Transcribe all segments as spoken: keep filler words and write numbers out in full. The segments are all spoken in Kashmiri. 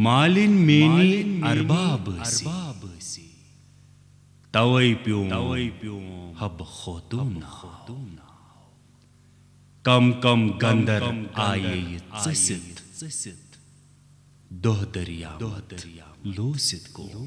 مالِنۍ میٛٲنی ارباب ٲسی، توے پیوم، توے پیوم حب خوتون ناو۔ کم کم گندر آیے یہِ ژٔسِتھ، دۄہ دٔریاو لوٗسِتھ گوٚو۔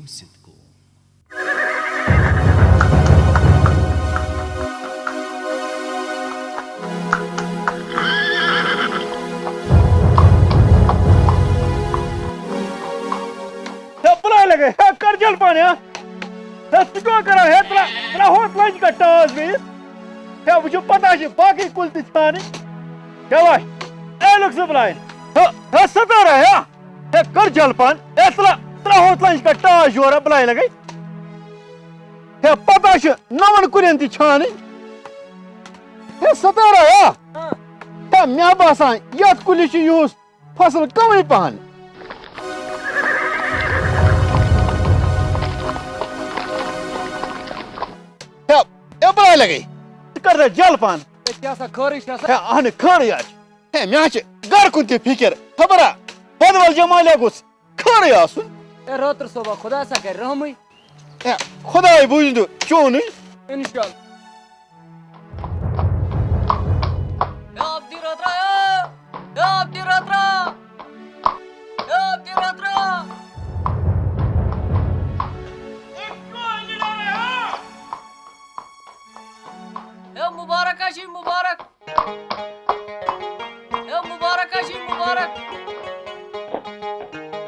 ہے، بلاے لگے، ہے، کر جلپان، ہے۔ ہے، ژٕ کیٛاہ کران؟ ہے، ترٛا-، ترٛا ہوت لنجہِ کا ٹاس بیٚیِس۔ ہے، وٕچھِو، پتہ چھِ باقٕے کُلۍ تہِ ژھانٕنۍ۔ ہے، وَش۔ اے، لُکھ زٕ بلاے۔ ہے، ہے، ستارا، ہے۔ ہے، کر جلپان۔ ہے، ترٛا-، ترٛا ہوت لنجہِ کا ٹاس یورٕ بلاے لگے۔ ہے، پتہ چھِ نَوَن کُلٮ۪ن تہِ ژھانٕنۍ۔ ہے، ستارا، ہے۔ ہے، مےٚ باسان، یَتھ کُلِس چھُ یِہُس فصل کمٕے پہن۔ ہے، ہے، بلاے لگے۔ ژٕ کر سا جل پہن۔ ہے، ژےٚ آسا خٲرٕے چھےٚ سا؟ ہے، اہنہِ خٲرٕے حظ چھِ۔ ہے، مےٚ حظ چھِ گرٕ کُن تہِ فِکر۔ خبرا، بدول جمالیا گوٚژھ خٲرٕے آسُن۔ ہے، رٲتٕر صٲبا، خۄدا سا کرِ رحمٕے۔ ہے، خۄداے بوٗزِنو چونُے۔ انشاءاللہ۔ ہے عبدی رٲترا، ہے! ہے عبدی رٲترا! ہے عبدی رٲترا! ہے مُبارک ہا چھُے، مُبارک! ہے مُبارک ہا چھُے، مُبارک!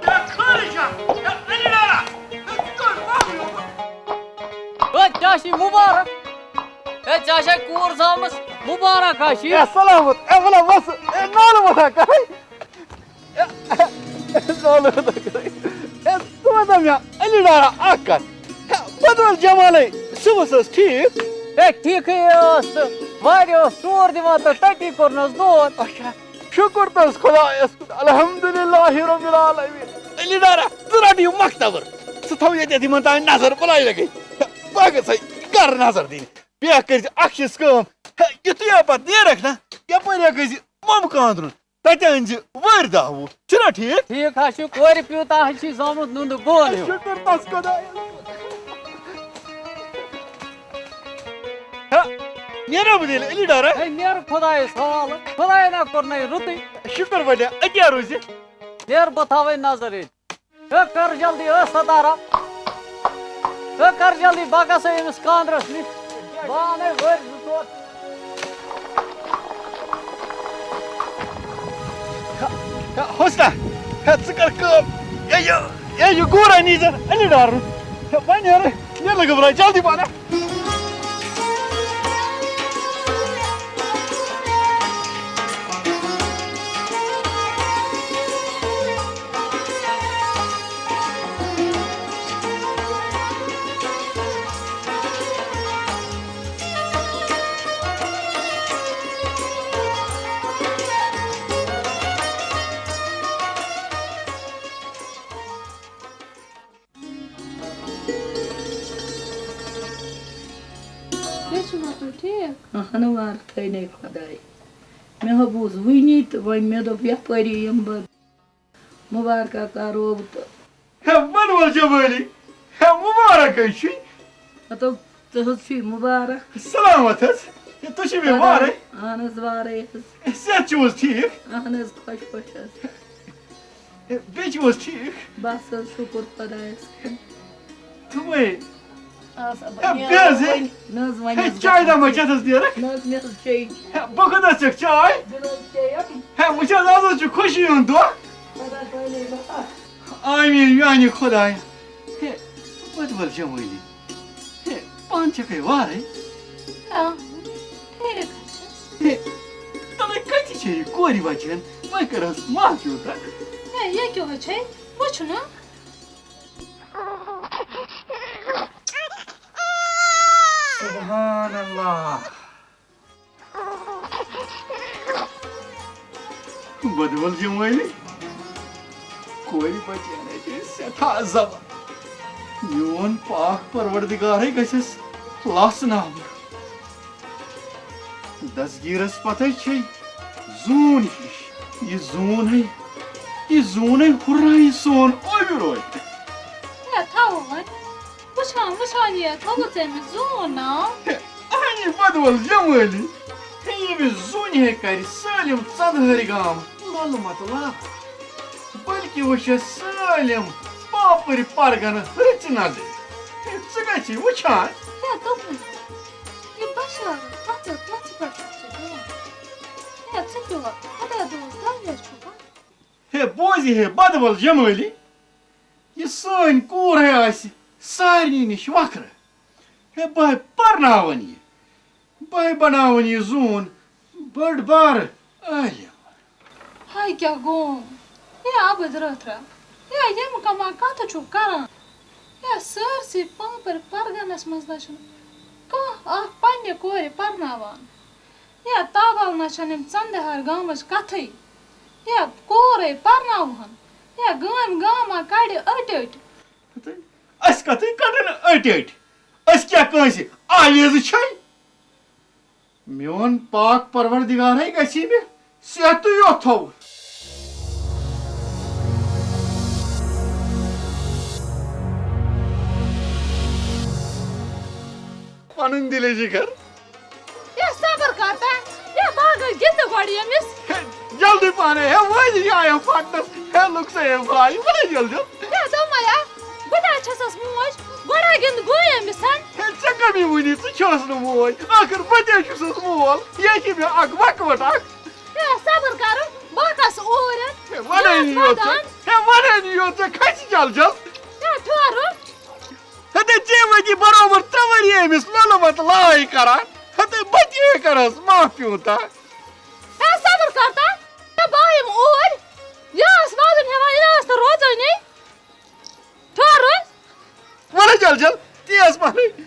ہے خٲرٕے چھا؟ ہے علی ڈارا! ہے ژٕ کیٛاہ چھُکھ؟ ہے ژےٚ چھُے مُبارک! ہے، ژےٚ چھے کوٗر زامٕژ، مُبارک ہا چھِ۔ اے، سلامت، اے، وَلہ، وَس، اے، نالہٕ وَسا کَرٕے۔ اے، نالہٕ وَسا کَرٕے۔ اے، ژٕ وَن تہٕ مےٚ، علی ڈارا، اَکھ کَتھ۔ ہے، بدول جمالے، سُہ اوس حظ ٹھیٖک؟ ہے، ٹھیٖکھٕے ٲس تہٕ واریاہ اوس ٹوٗر دِوان تہٕ تٔتی کوٚرنَس دود۔ اچھا، شُکُر تَس خۄدایَس کُن، الحمدللہ رب العالمین۔ علی ڈارا، ژٕ رَٹ یہِ مۄختبر، ژٕ تھاو ییٚتٮ۪تھ یِمَن تام نظر، بَلاے لَگے۔ ہے، بہٕ گژھَے گَرٕ نظر دِنہِ۔ بیٚیہِ کٔرۍ زِ اکھ چیٖز کٲم، ہے، یُتھُے ہا پتہٕ نیرکھ نا، یپٲرۍ ہا گٔژھۍ مۄمہٕ کانٛدرُن، تتہِ أنۍ زِ وٲرۍ دَہ وُہ۔ چھُنہ ٹھیٖک؟ ٹھیٖک حظ چھُ، کورِ پیوٗنٛتاہ حظ چھُے زامُت نُنٛدٕ بول ہیوٗ۔ شُکُر تس خۄدایس۔ ہے، نیرا بہٕ تیٚلہِ علی ڈارا؟ ہے، نیر خۄدایس حوالہٕ، خۄداے نا کوٚرنَے رُتُے۔ شُکُر بڑیا، أتی ہا روٗزِ۔ نیر بہٕ تھاوَے نظر ییٚتہِ۔ ہے، کر جلدی، ہے ستارا۔ ہے، کر جلدی، بہٕ گژھے أمِس خانٛدرس نِش۔ بہٕ اَنَے ؤرۍ زٕ ژور۔ ہے، ہے، حسنا، ہے، ژٕ کر کٲم۔ ہے، یہِ، ہے، یہِ گوٗرا نیٖزٮ۪ن علی ڈارُن۔ ہے، وۄنۍ نیرٕ، نیرٕ لگہٕ بہٕ جلدی پہن۔ بیٚیہِ چھُوا تُہۍ ٹھیٖک؟ اہن وارٕ تھٲینَے خۄداے۔ مےٚ ہا بوٗز وٕنی تہٕ وۄنۍ مےٚ دوٚپ یَپٲری یِمہٕ بہٕ مُبارکہ کَرو بہٕ تہٕ۔ ہے، وَن وَل جمٲلی، ہے، مُبارک ہے چھُے۔ ہَتو، ژٕ حظ چھُے مُبارک۔ سلامت حظ۔ ہے، تُہۍ چھِو مےٚ وارَے۔ اہن حظ، وارَے حظ۔ ہے، صحت چھُو حظ ٹھیٖک؟ اہن حظ، خۄش پٲٹھۍ حظ۔ ہے، بیٚیہِ چھِو حظ ٹھیٖک؟ بس حظ، شُکُر خۄدایَس کُن۔ تِمَے۔ آ، سا، ہے، بہٕ بیٚہہ حظ، ہے۔ وۄنۍ۔ نہ حظ، وۄنۍ ہے، حظ چاے گژھِ دامہ نہٕ چٮ۪تھ حظ نیرَکھ۔ نہ حظ، مےٚ حظ چیٚے۔ ہے، بہٕ کوٚت حظ چٮ۪کھ چاے؟ مےٚ نہ حظ چیٚیَم۔ ہے، وٕچھ حظ، آز حظ چھُ خوشی ہُنٛد دۄہ۔ خۄدا تھٲینَے بہار۔ آمیٖن، میٛانہِ خۄدایہ۔ ہے، وَتہِ وَل جمٲلی۔ ہے، پانہٕ چھَکھَے وارَے؟ آ، ٹھیٖک حظ چھَس۔ ہے، تَلَے کَتہِ چھےٚ یہِ کورِ بَچَن؟ وۄنۍ کَرہَس ماہ پیوٗنٛتاہ۔ ہے، یہِ کیٛاہ حظ چھے؟ وٕچھ نہ۔ سبحان اللہ۔ بدول جمٲلی، کورِ بچی انے چھے سٮ۪ٹھاہ زبر۔ میون پاک پروردگارے گژھٮ۪س لس ناوُن۔ دستگیرس پتے چھے زوٗن ہِش، یہِ زوٗن ہے یہِ زوٗنَے ہُررا یہِ سون اوٚبہِ روتہِ۔ ہے، تھاو وۄنۍ۔ وٕچھان وٕچھان یہِ تھوٚوُ ژےٚ أمِس زوٗن ناو۔ ہے، اہنہِ بدول جمٲلی۔ ہے، ییٚمِس زوٗنہِ ہے کرِ سٲلِم ژندہٲرۍ گام لۄلہٕ متہٕ لاکھ۔ بلکہِ وٕچھس سٲلِم پاپٕرۍ پرگنہٕ ہٕژ نظرِ۔ ہے، ژٕ کتہِ چھے وٕچھان؟ ہے، دوٚپمَے، یہِ بشارت کتھ پٮ۪ٹھ کتھ چھِ دِوان؟ ہے، ژٕ تہِ وَن، خۄدا دوست دریا چھُ۔ ہے بوزِ ہے بدول جمٲلی، یہِ سٲنۍ کوٗر ہے آسہِ سارنٕے نِش وکھرٕ۔ ہے بہٕ ہے پرناوَن یہِ، بہٕ ہے بناوَن یہِ زوٗن بٔڑ بارٕ عٲلِم۔ ہاے کیٛاہ گوٚو؟ ہے عابد رٲتھرا، ہے یِم کما کتھٕ چھُکھ کران؟ ہے سٲرسٕے پانٛپرِ پرگنس منٛز نہ چھُنہٕ کانٛہہ اکھ پننہِ کورِ پرناوان۔ یا تابل نہ چھنہٕ یِم ژندٕ ہار گامٕچ کتھٕے۔ یا کورے پرناوہن۔ یا گٲمۍ گاما کڑِ أٹۍ أٹۍ۔ تہٕ أسۍ کتھٕے کڑن أٹۍ أٹۍ۔ أسۍ کیٛاہ کٲنٛسہِ آویزٕ چھے؟ میون پاک پروردگارے گژھِ مےٚ صحتٕے یوت تھاوُن۔ پنُن دِلہِ جگر۔ ہے صبر کر تہ۔ ہے باغس گِنٛدٕ گۄڈٕ ییٚمِس۔ ہے، جلدی پہنے، ہے وٲلۍ یہِ آیو پٹنس۔ ہے لُکھ سا ہے بھاے، وَلے جلدی۔ ہے دوٚپمَے ہا، بہٕ تہِ حظ چھَسَس موج، گۄڈٕ ہا گِنٛدٕ گوٚو ییٚمِس ہن۔ ہے ژےٚ کمی وُنی، ژٕ چھَس نہٕ موج، ٲخٕر بہٕ تہِ حظ چھُسَس مول۔ یہِ ہے چھِ مےٚ اکھ وَکوَٹ اکھ۔ ہے صبر کر، بہٕ ہا کھسہٕ اوٗرۍ۔ ہے وَنے یہِ ٲس نہٕ یوت ژےٚ، واتان۔ ہے وَنے نہٕ یہِ ٲس نہٕ یوت ژےٚ، کھسہِ جل جل۔ ہے ٹھٔہرُن۔ ہتے ژےٚ وٲتی برابر ترٛےٚ ؤری أمِس لولہٕ وتہٕ لڑٲے کران۔ ہتے بہٕ تہِ ہے کرس معاف پیوٗنٛتاہ۔ ہے صبر کر تا، ہے بہٕ آیم اوٗرۍ۔ یہِ ٲس وَدُن ہٮ۪وان، یہِ نہٕ ٲس نہٕ روزٲنی۔ ٹھٔہر وۄنۍ۔ وَلہٕ جل جل، تیز پہنٕے۔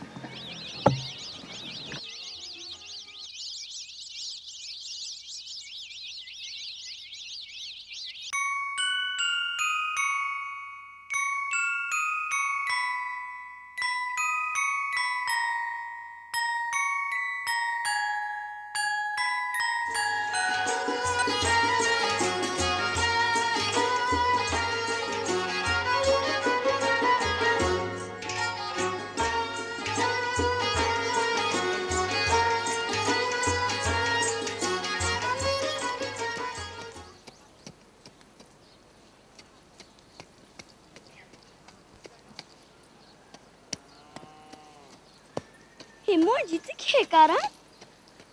ہے موجی، ژٕ کیٛاہ کران؟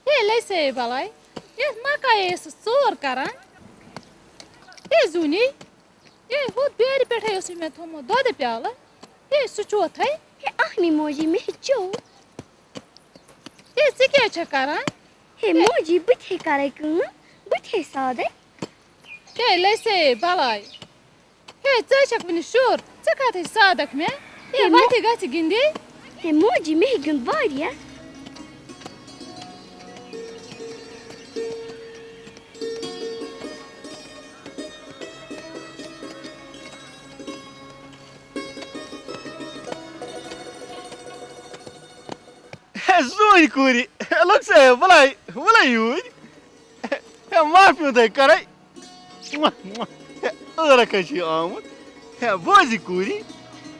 ہے لے سے بلاے، یتھ مکایے ٲسٕس ژور کران۔ ہے زوٗنی، ہے ہُتھ بیرِ پٮ۪ٹھے اوسُے مےٚ تھوٚمُت دۄدٕ پیالہٕ۔ ہے سُہ چوتھے۔ ہے اہنی موجی، مےٚ ہے چیوٚو۔ ہے ژٕ کیٛاہ چھکھ کران؟ ہے موجی، بہٕ تہِ ہے کرے کٲم، بہٕ تہِ ہے سادے۔ ہے لے سے بلاے۔ ہے، ژٕ ہے چھکھ وُنہِ شُر، ژٕ کتھ ہے سادکھ مےٚ؟ ہے، ہے، مو- وتہِ گژھِ گِنٛدے۔ ہے موجی، مےٚ ہے گیُنٛد واریاہ۔ ہے، زوٗنۍ کوٗری، ہے، لوٚگ سا ہے، وَلَے، وَلَے یوٗرۍ۔ ہے، معاف پیوٗنٛتَے کَرَے۔ ہے، ٲرَکھ حظ چھِ آمُت۔ ہے، بوزِ کوٗری۔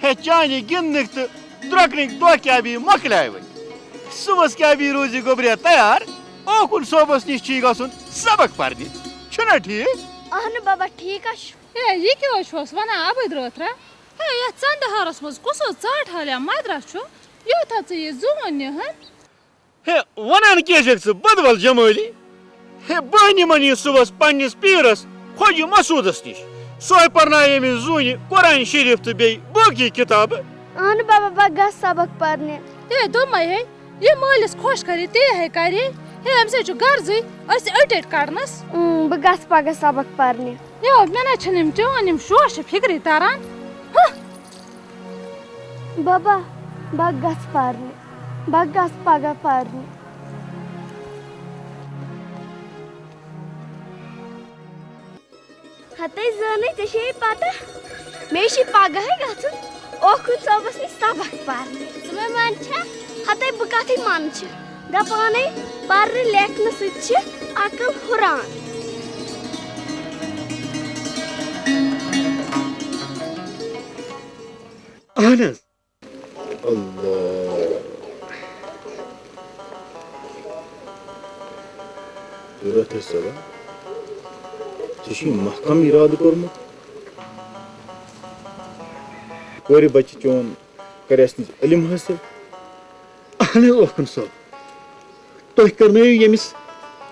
ہے، چانہِ گِنٛدنٕکۍ تہٕ درٛۄکنٕکۍ دۄہ کیٛاہ بیٚیہِ مۄکلیٛاے وۄنۍ۔ صُبحَس کیٛاہ بیٚیہِ روزِ گوٚبریا تیار۔ اوکُن صٲبَس نِش چھُے گژھُن سبق پَرنہِ۔ چھُنہ ٹھیٖک؟ اہنہٕ بابا، ٹھیٖک حظ چھُ۔ ہے، یہِ کیٛاہ حظ چھُس وَنان عبد رٲتھرا؟ ہے، یَتھ ژَندٕ ہارَس منٛز کُس حظ ژاٹھ حالیا مَدرَس چھُ؟ یوٗتاہ ژٕ یہِ زوٗن نِہَن۔ ہے، وَنان کیٛاہ چھَکھ ژٕ بدول جمٲلی؟ ہے، بہٕ نِمَن یہِ صُبحَس پنٛنِس پیٖرَس خواجہِ مسعوٗدَس نِش۔ سُہ ہے پَرنایہِ أمِس زوٗنہِ قرآن شریٖف تہٕ بیٚیہِ باقٕے کِتابہٕ۔ اہن بابا، بہٕ گژھٕ سبق پَرنہِ۔ ہے، دوٚپمَے ہے، یہِ مٲلِس خۄش کَرِ، تی ہے کَرِ۔ ہے، أمِس ہے چھُ غرضٕے أسۍ أٹۍ أٹۍ کَڑنَس۔ اۭں، بہٕ گژھٕ پَگاہ سبق پَرنہِ۔ یو، مےٚ نہ چھِنہٕ یِم چٲنۍ یِم شوشہِ فِکرِ تَران۔ ہہ۔ بابا، بہٕ گژھٕ پَرنہِ۔ بہٕ گژھٕ پَگاہ پَرنہِ۔ ہتے زٲنٕے، ژےٚ چھے پَتہ، مےٚ چھِ پَگہٕے گژھُن اوکُن صٲبَس نِش سبق پَرنہِ۔ ژٕ مےٚ وَن چھا؟ ہتے بہٕ کَتھٕے مَنہٕ چھِ۔ دَپانَے، پَرنہٕ لیکھنہٕ سۭتۍ چھِ عقل ہُران۔ اہن حظ۔ اللہ۔ رٲتھٕر صٲبا، ژےٚ چھُے محکم اِرادٕ کوٚرمُت۔ کورِ بچہِ چون کرٮ۪س نِش علم حٲصِل۔ اہن حظ اوکُن صٲب، تُہۍ کرنٲیِو ییٚمِس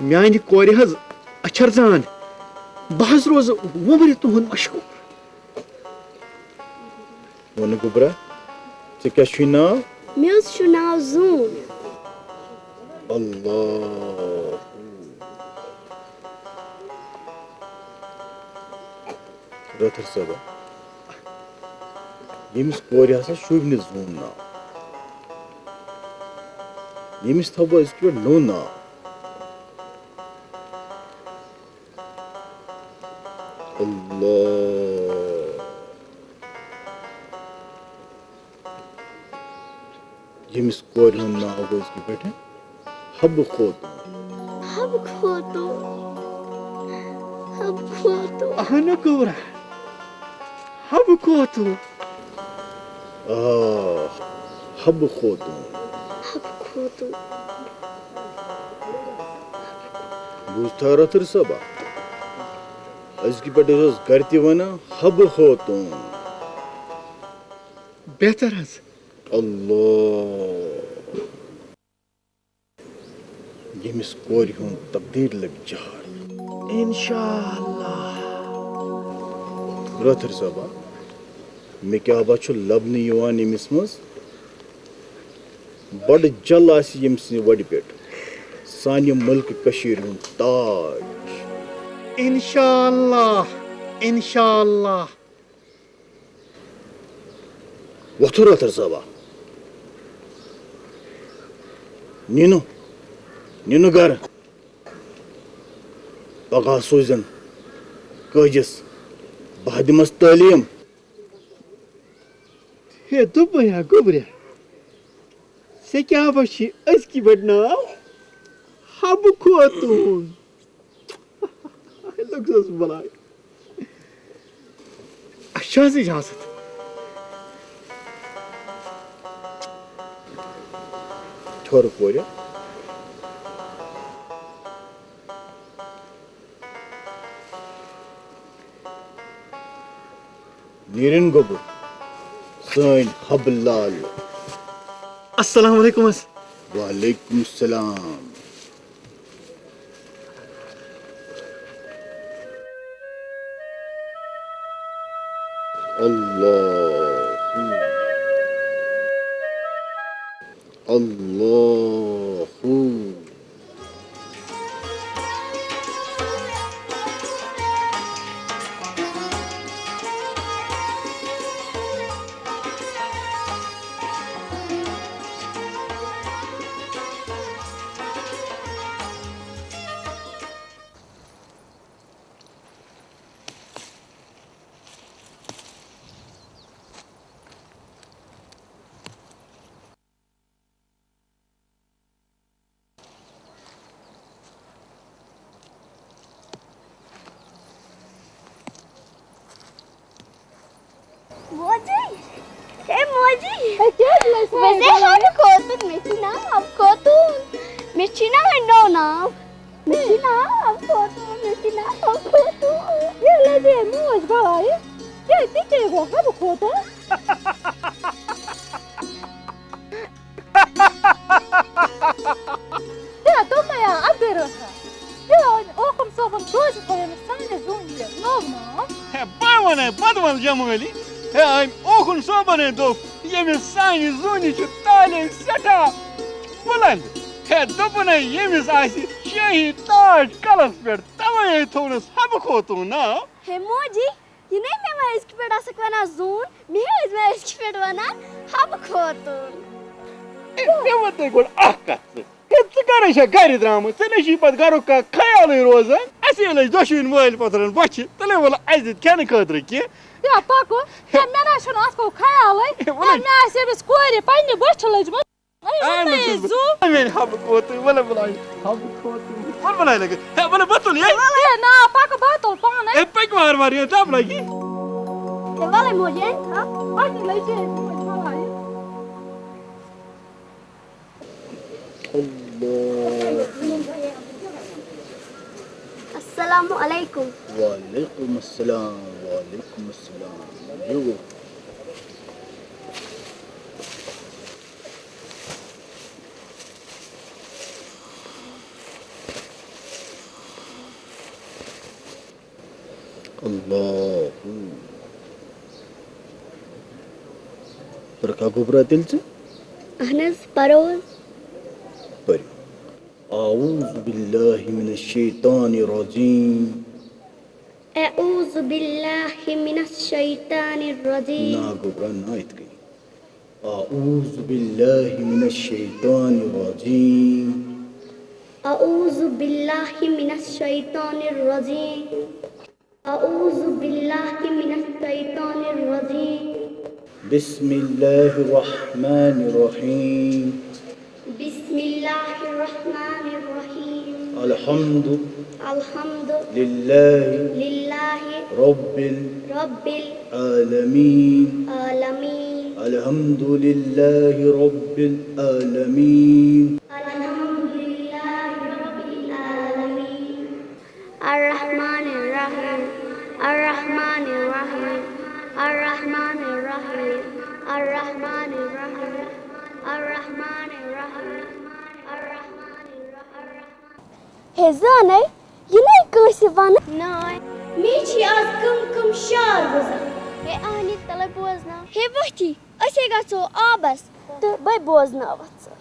میانہِ کورِ حظ اچھر زان۔ بہٕ حظ روزٕ وُمرِ تُہُنٛد مشکوٗر۔ وَنہٕ گوٚبرا، ژےٚ کیٛاہ چھُے ناو؟ مےٚ حظ چھُ ناو زوٗن۔ اللہ۔ رٲتھٕر صٲبا، ییٚمِس کورِ ہسا شوٗبہِ نہٕ زوٗن ناو، ییٚمِس تھاوو أزکہِ پٮ۪ٹھ نوٚو ناو۔ اللہ۔ ییٚمِس کورِ ہُنٛد ناو گوٚو أزکہِ پٮ۪ٹھٕ حبہٕ خوتوٗن۔ حبہٕ خوتوٗن۔ حبہٕ خوتوٗن۔ اہنُو گوٚبرا۔ حبہٕ خوتوٗن۔ آ، حبہٕ خوتوٗن۔ حبہٕ خوتوٗن۔ بوٗزتھا رٲتھٕر صٲبا؟ أزکہِ پٮ۪ٹھ ٲسۍ گرِ تہِ وَنان حبہٕ خوتوٗن۔ بہتر حظ۔ اللہ۔ ییٚمِس کورِ ہُنٛد تقدیٖر لَگہِ جار۔ انشاءاللہ۔ رٲتھٕر صٲبا، مےٚ کیٛاہ با چھُ لَبنہٕ یِوان ییٚمِس منٛز بَڑٕ جَل آسہِ ییٚمہِ سٕنٛزِ وَڑِ پٮ۪ٹھ سانہِ مُلکہٕ کٔشیٖرِ ہُنٛد تاج۔ انشاءاللہ، انشاءاللہ۔ وۄتھُن رٲتھٕر صٲبا۔ نیٖنو، نیٖنو گرٕ۔ پگاہ سوٗزن کٲجِس، بہٕ دِمس تعلیٖم۔ ہے دوٚپمَے ہا گوٚبریا، ژےٚ کیٛاہ بہ چھی أزکہِ پٮ۪ٹھ ناو حبہٕ خوتوٗن؟ لوٚگ سَس بَلاے۔ اَسہِ چھِ حظ اِجازت؟ ٹھٔہر کورِ۔ نیٖرِن گوٚبُر، سٲنۍ حبہٕ لال۔ السلام علیکم حظ۔ وعلیکم السلام۔ اللہ۔ اللہ۔ موجی، اے موجی۔ اے، کیٛازِ لٔج سۄ بہٕ چھَسے بَلاے؟ حبہٕ خوتوٗن، مےٚ چھُ ناو حبہٕ خوتوٗن۔ مےٚ چھُ ناو وۄنۍ نوٚو ناو۔ مےٚ چھُ ناو حبہٕ خوتوٗن، مےٚ چھُ ناو حبہٕ خوتوٗن۔ یہِ لَجے موج بَلاے۔ کیٛازِ تہِ کیٛاہ گوٚو حبہٕ خوتوٗن؟ ہے، دوٚپمَے ہا، اَپٲرۍ ٲس ہا۔ ہے، اوکُن صٲبُن سوزِ تھٲیِن سانہِ زوٗنہِ یہِ نوٚو ناو۔ ہے، بہٕ وَنَے، بہٕ وَنہٕ جمٲلی۔ ہے، أمۍ اوکُن صٲبَن ہے دوٚپ، ییٚمِس سانہِ زوٗنہِ چھُ تعلیٖم سٮ۪ٹھاہ بُلنٛد۔ ہے، دوٚپُن ہے، ییٚمِس آسہِ شٲہی تاج کَلَس پٮ۪ٹھ، تَوَے ہے تھوٚونَس حبہٕ خوتوٗن ناو۔ ہے موجی، یہِ نے مےٚ وۄنۍ أزکہِ پٮ۪ٹھ آسَکھ وَنان زوٗن، مےٚ ٲسۍ وۄنۍ أزکہِ پٮ۪ٹھ وَنان حبہٕ خوتوٗن۔ ہے، مےٚ وَن تۄہہِ گۄڈٕ اَکھ کَتھ ژٕ۔ ہے، ژٕ کَرے چھَکھ گَرِ درٛامٕژ؟ ژےٚ نے چھُے پَتہٕ گَرُک کانٛہہ خیالٕے روزان۔ اَسہِ ییٚلہِ أسۍ دۄشوٕنۍ مٲلۍ پَتھرَن بۄچھِ، تیٚلے وَلہٕ اَسہِ دِتھ کھٮ۪نہٕ خٲطرٕ کینٛہہ۔ یا پَکو، ہے، مےٚ نہ حظ چھُنہٕ اَتھ کُن خیالٕے۔ ہے، وَلہٕ۔ ہے، مےٚ آسہِ أمِس کورِ پنٛنہِ بۄچھِ لٔجمٕژ۔ اَہَن حظ، ہے، زُو۔ وۄنۍ حبہٕ کھوتُے، وَلہٕ، وَلہٕ، حبہٕ کھوتُے۔ وَلہٕ، وَلہٕ، لَگہِ۔ ہے، وَلہٕ، بہٕ تُلہٕ یہِ۔ ہے، نا، پَکہٕ بہٕ تُلہٕ پانَے۔ ہے، پَکہِ وارٕ وارٕ، یہِ دَب لَگہِ۔ ہے، وَلَے موجی، ہے، ہا، پَکہِ لَگہِ۔ السلام عليكم. وعليكم السلام، وعليكم السلام. اللہ۔ پرکھا گوٚبرا تیٚلہِ ژٕ؟ اہن حظ، پرو حظ۔ پٔرِو۔ اعوذ باللہ من الشیطان الرجیم۔ اعوذ باللہ من الشیطان الرجیم۔ نا گوٚبرا، نا یِتھ کٔنۍ۔ اعوذ باللہ من الشیطان الرجیم۔ اعوذ باللہ من الشیطان الرجیم۔ اعوذ باللہ من الشیطان الرجیم۔ بسم اللہ الرحمن الرحیم۔ بسم اللہ الرحمن الرحیم۔ الحمد الحمد للہ للہ رب رب العالمین۔ العالمین۔ الحمد للہ رب العالمین۔ الحمد للہ رب العالمین۔ الرحمن الرحیم، الرحمن الرحیم، الرحمن الرحیم، الرحمن الرحیم، الرحمن الرحیم، الرحمن الرحیم۔ ہے زانَے، یہِ نَے کٲنٛسہِ وَنہٕ۔ ناے۔ مےٚ چھِ آز کٕم کٕم شعر بوزان۔ ہے اہنہِ تَلَے بوزناو۔ ہے ؤتھی، أسۍ ہے گژھو آبَس۔ تہٕ بَے بوزناوَتھ ژٕ۔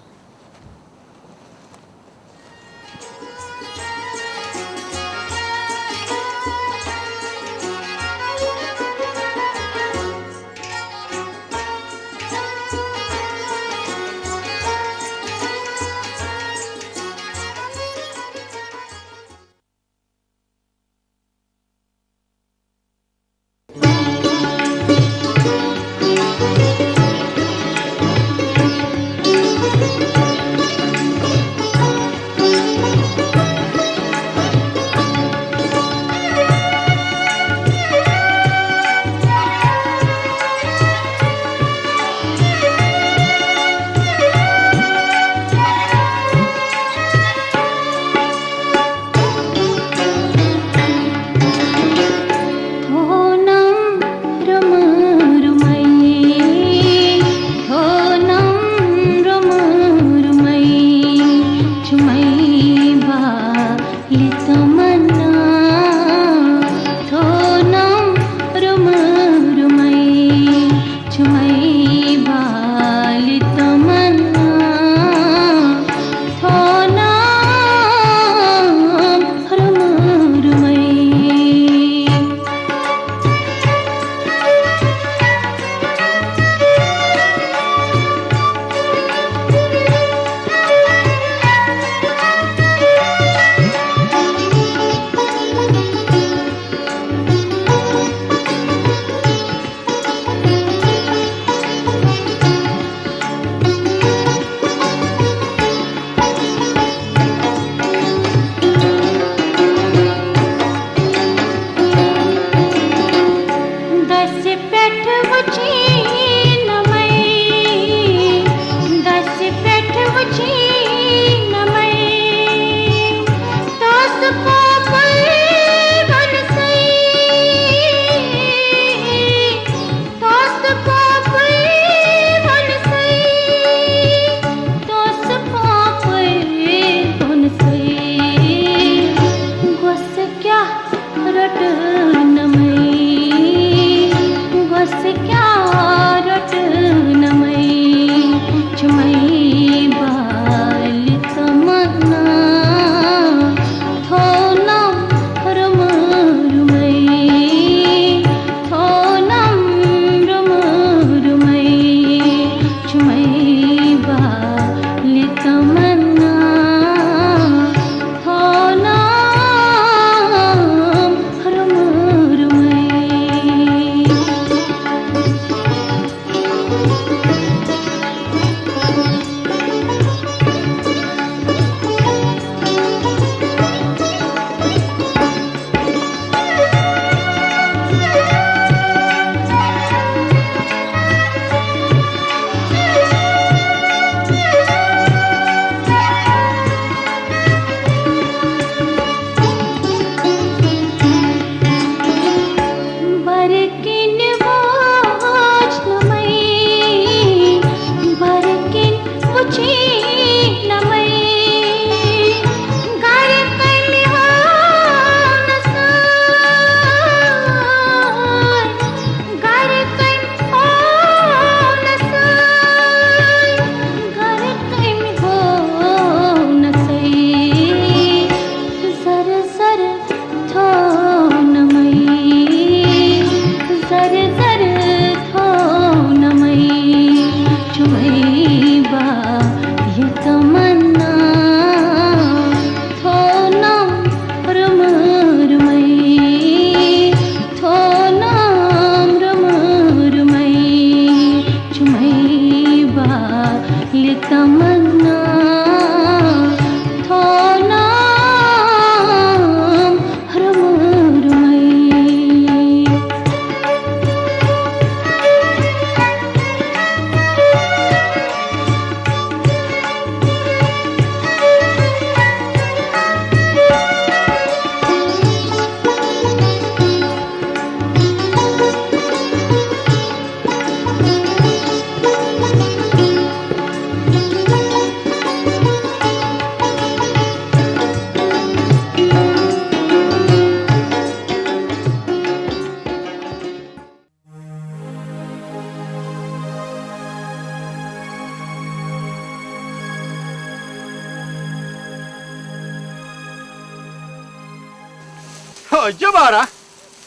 ہو، جبارا،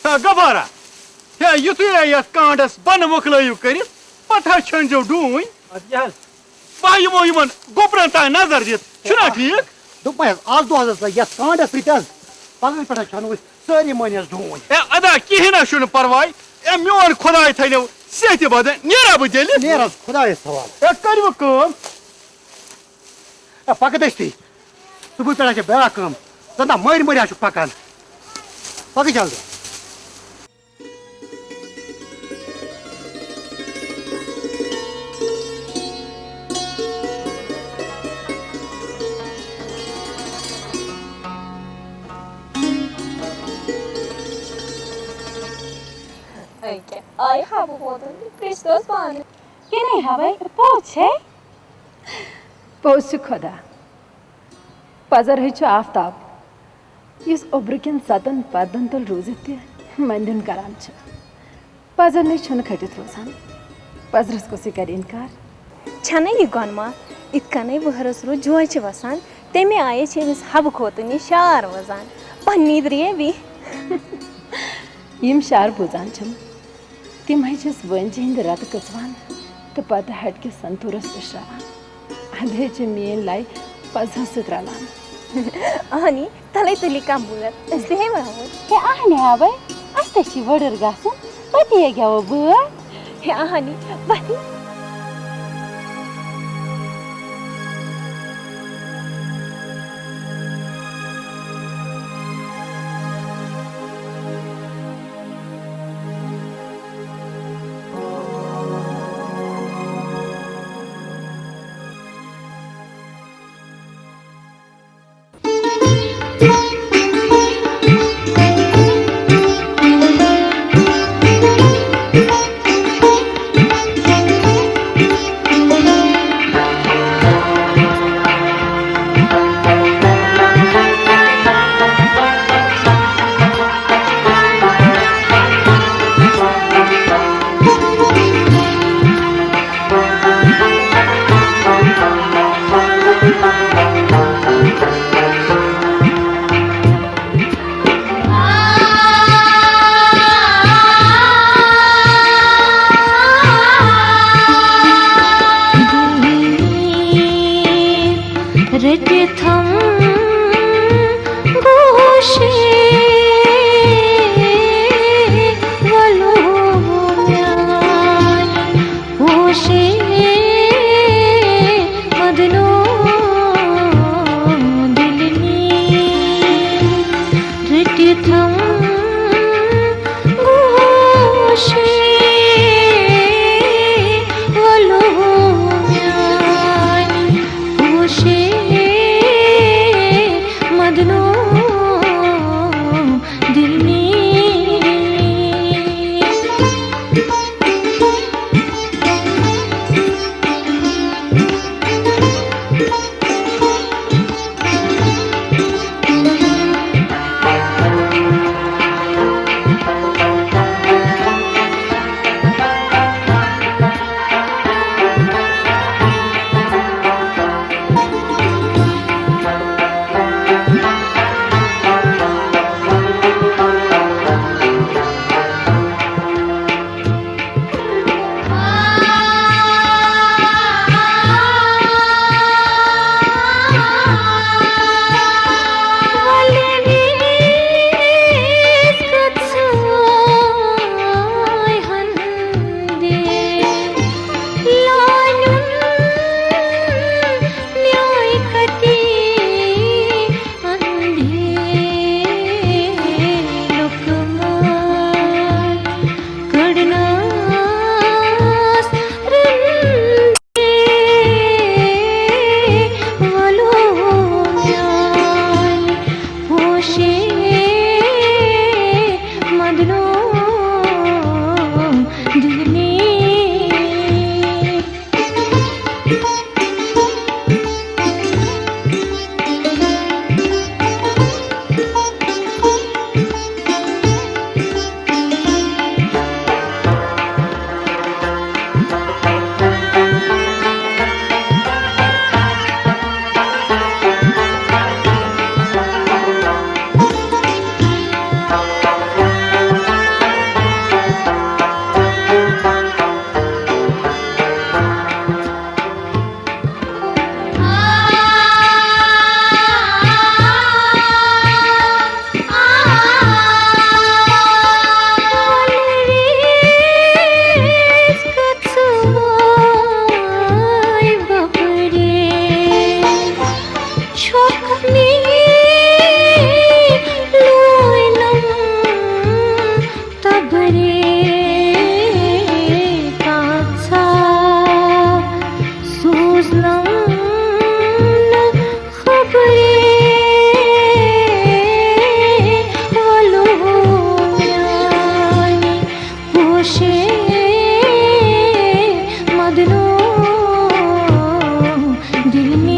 ہو، گبارا۔ ہے، یُتھُے ہے یَتھ کانٛڈَس بۄنہٕ مۄکلٲیِو کٔرِتھ، پَتہٕ حظ چھٲنۍزیو ڈوٗنۍ۔ اَدٕ کیٛاہ حظ؟ بہٕ یِمو یِمَن گوٚبرَن تام نظر دِتھ۔ چھُنہ ٹھیٖک؟ دوٚپمَے حظ، اَز دۄہَس حظ لَگہِ یَتھ کانٛڈَس سۭتۍ حظ۔ پَگہٕکۍ پٮ۪ٹھ حظ چھَنہٕ أسۍ سٲری مٔنٛزۍ ڈوٗنۍ۔ ہے، اَدا کِہیٖنۍ نہ چھُنہٕ پَرواے۔ ہے، میون خۄداے تھٲینو صحتِ بدن۔ نیرا بہٕ تیٚلہِ؟ نیر حظ، خۄدایَس حوالہٕ۔ ہے، کٔرِو کٲم۔ ہے، پَکہٕ دٔستی۔ صُبحٕکۍ پٮ۪ٹھ حظ چھِ بیٛاکھ کٲم۔ زَن دَپ مٔرۍ مٔرۍ حظ چھُکھ پَکان۔ پَکہٕ جلدی۔ أکیٛاہ آیہِ حبہٕ ووتُن تہٕ پرٛژھنَس پانہٕ۔ کِنے حبے، پوٚز چھے؟ پوٚز چھُ خۄدا۔ پزر ہے چھُ آفتاب، یُس اوٚبرٕ کٮ۪ن ستن پردن تل روٗزِتھ تہِ مندُن کران چھُ۔ پزر نے چھُنہٕ کھٔٹِتھ روزان۔ پزرس کُسٕے کرِ انکار؟ چھَنہٕ یہِ گۄنما؟ یِتھ کٔنَے وٕہرس رُت جوے چھِ وسان، تَمے آیہِ چھِ أمِس حبہٕ کھوتہٕ نِش شار وزان۔ پننی درٛیوی۔ یِم شار بوزان چھِم، تِم ہے چھِس وٲنجہِ ہٕنٛدِ رتہٕ کٔژوان تہٕ پتہٕ ہٹہِ کِس سنتوٗرس پٮ۪ٹھ شراوان۔ ادٕ ہے چھِ میٲنۍ لے پزرس سۭتۍ رلان۔ اہنی، تلے تُلی کانٛہہ بٲتھ، أسۍ تہِ ہے وَنو۔ ہے اہنی ہاوے، اَسہِ تہِ چھِ وٕڑٕر گژھُن، پتہٕ ہے گٮ۪وو بٲتھ۔ ہے اہنی، وۄتھِ۔ رٔٹِتھ تھم گوشے ولو میانہِ ہوشے مدنو دل نی۔ رٔٹِتھ تھم گوشے ولو میانہِ ہوشے مدنو دل نی۔ چھۄکھ مے لوینم تبرے پاژھا سوزنم نہٕ خبرے وَلو میانہِ پوشے مدنو دل میں۔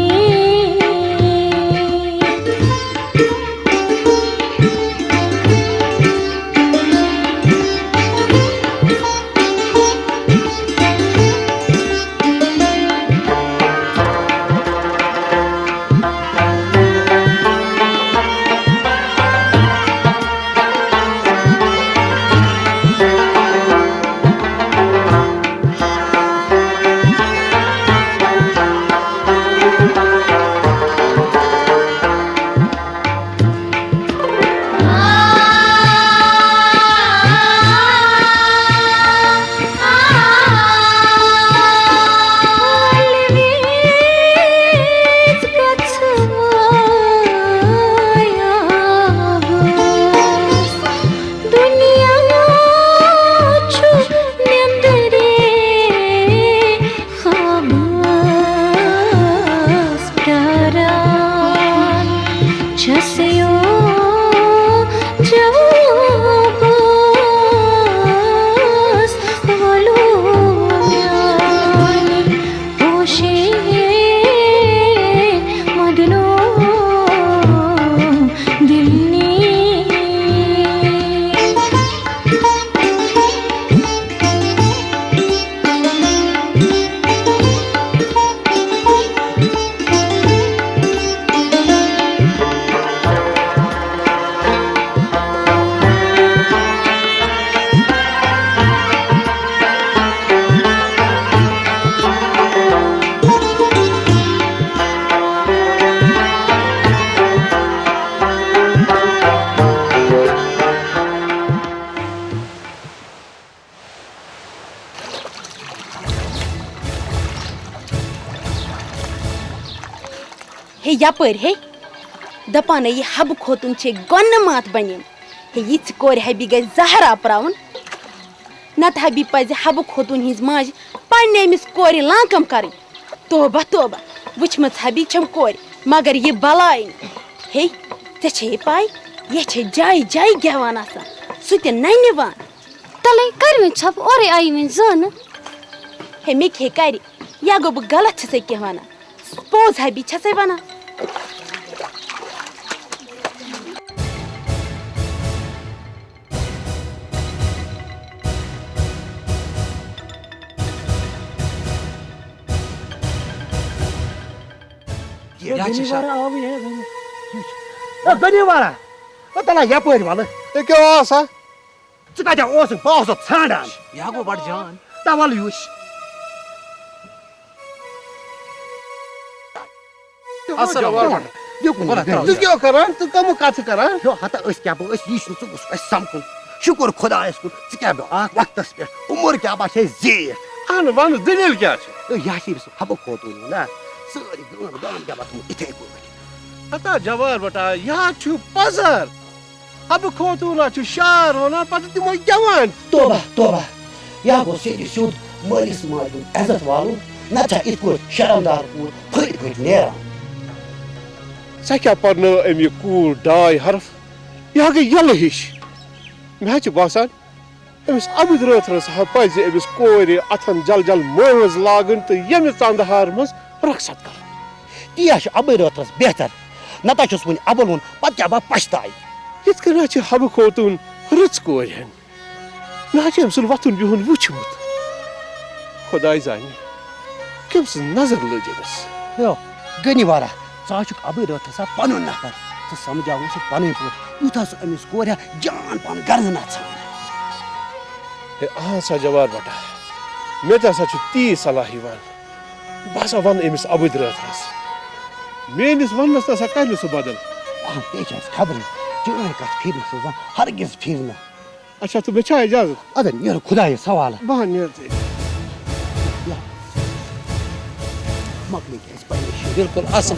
دنیا چھُ نیندرے خوابس پیاران چھس یو جوابس ولو میانہِ پوشے مدنو دل نے۔ ہے یپٲرۍ ہے، دپان ہے یہِ حبہٕ خوتوٗن چھے گۄنہٕ ماتھ بنیمٕژ۔ ہے یِژھ کورِ حبی گژھِ زہرا پراوُن۔ نتہٕ حبی پزِ حبہٕ خوتوٗن ہٕنٛز ماجہِ پننہِ أمِس کورِ لانکم کرٕنۍ۔ توبہ توبہ، وٕچھمٕژ حبی چھم کورِ، مگر یہِ بلاے نہٕ۔ ہے، ژےٚ چھے پاے، یہِ چھے جایہِ جایہِ گٮ۪وان آسان، سُہ تہِ ننہِ وان۔ تلے کر وۄنۍ ژھۄپہٕ، اورے آیہِ وۄنۍ زانہٕ۔ ہے، مےٚ کھے کرِ، یا گوٚو بہٕ غلط چھسے کینٛہہ ونان؟ پوٚز حبی چھسے ونان۔ یہِ کیٛاہ چھِ شا- غنی وارا آوٕے ہے، غنی۔ ہے، غنی وارا۔ ہے، تَلہ یَپٲرۍ وَلہٕ۔ ہے، کیٛاہ اوس ہا؟ ژٕ کَتہِ اوسُکھ؟ بہٕ اوسُس ژھانٛڈان۔ یہِ ہا گوٚو بَڑٕ جان۔ تَلہ وَلہٕ یُس۔ السلام علیکم۔ یہِ کُن وَلہٕ گٔے؟ ترٛاو۔ ژٕ کیٛاہ کران؟ ژٕ کَمہٕ کَتھٕ کران؟ ہیو، ہتا أسۍ کیٛاہ بہٕ، أسۍ یی چھِنہٕ ژٕ گوٚژھ اَسہِ سَمکھُن۔ شُکُر خۄدایَس کُن، ژٕ کیٛاہ بہٕ اَتھ وقتَس پٮ۪ٹھ۔ عمر کیٛاہ بَچھے زیٖٹھ۔ اَہَن، وَنہٕ دٔلیٖل کیٛاہ چھِ؟ ہے، یہِ ہا چھِ أمِس حبہٕ خوتوٗن وَنان۔ سٲری گام، گام کیٛاہ وَتھ اِتھَے پٲٹھۍ۔ ہتا جوار بٹا، یہِ ہا چھُ پَزر۔ حبہٕ خوتوٗن ہا چھُ شعر وَنان، پَتہٕ دِمو گٮ۪وان۔ توبہ، توبہ۔ یہِ ہا گوٚو سیٚدِ سیوٚد مٲلِس ماجہِ ہُنٛد عزت والُن، نَتہٕ چھا یِتھ پٲٹھۍ شرمدار کوٗر پھٔلۍ پھٔلۍ نیران؟ سۄ کیٛاہ پَرنٲو أمۍ یہِ کوٗر ڈاے حرف؟ یہِ ہا گٔے یَلہٕ ہِش۔ مےٚ حظ چھُ باسان، أمِس عبد رٲتھرَس ہا پَزِ أمِس کورِ اَتھَن جل جل مٲنٛز لاگٕنۍ تہٕ ییٚمہِ ژَندٕ ہار منٛز رۄخصت کَرُن۔ تی ہا چھُ عبد رٲتھرَس بہتر، نَتہٕ ہا چھُس وٕنہِ اَبُل ووٚن، پَتہٕ کیٛاہ با پَشتاوِ۔ یِتھ کٔنۍ ہا چھِ حبہٕ خوتوٗن رٕژ کورِ ہن۔ مےٚ ہا چھُ أمۍ سُنٛد وۄتھُن بِہُن وُچھمُت۔ خۄداے زانہِ، کٔمۍ سٕنٛز نظر لٔج أمِس۔ یو، غنی وارا، ژٕ ہا چھُکھ اَبٕے رٲتھَس ہا پَنُن نفر۔ ژٕ سَمجھاوُن سُہ پَنٕنۍ پٲٹھۍ۔ یُتھ ہا سُہ أمِس کورِ ہا جان پَہَن گَرٕ نَژھان۔ ہے، اہن سا جوار بٹا، مےٚ تہِ ہسا چھُ تی صلاح یِوان۔ بہٕ ہسا وَنہٕ أمِس اَبٕدۍ رٲتھرَس۔ میٲنِس وَننَس نہ سا کَرِ نہٕ سُہ بدل۔ اہن، تے چھِ اَسہِ خبرٕے۔ چٲنۍ کَتھ پھِرِ نہٕ سُہ زانٛہہ، ہرگِز پھِرِ نہٕ۔ اچھا، تہٕ مےٚ چھا اجازت؟ اَدٕ نیرو خۄدایَس حوالہٕ۔ بہٕ ہا نیرٕ ژےٚ۔ مۄکلے کیٛازِ پریشٲنی؟ بِلکُل اَصٕل۔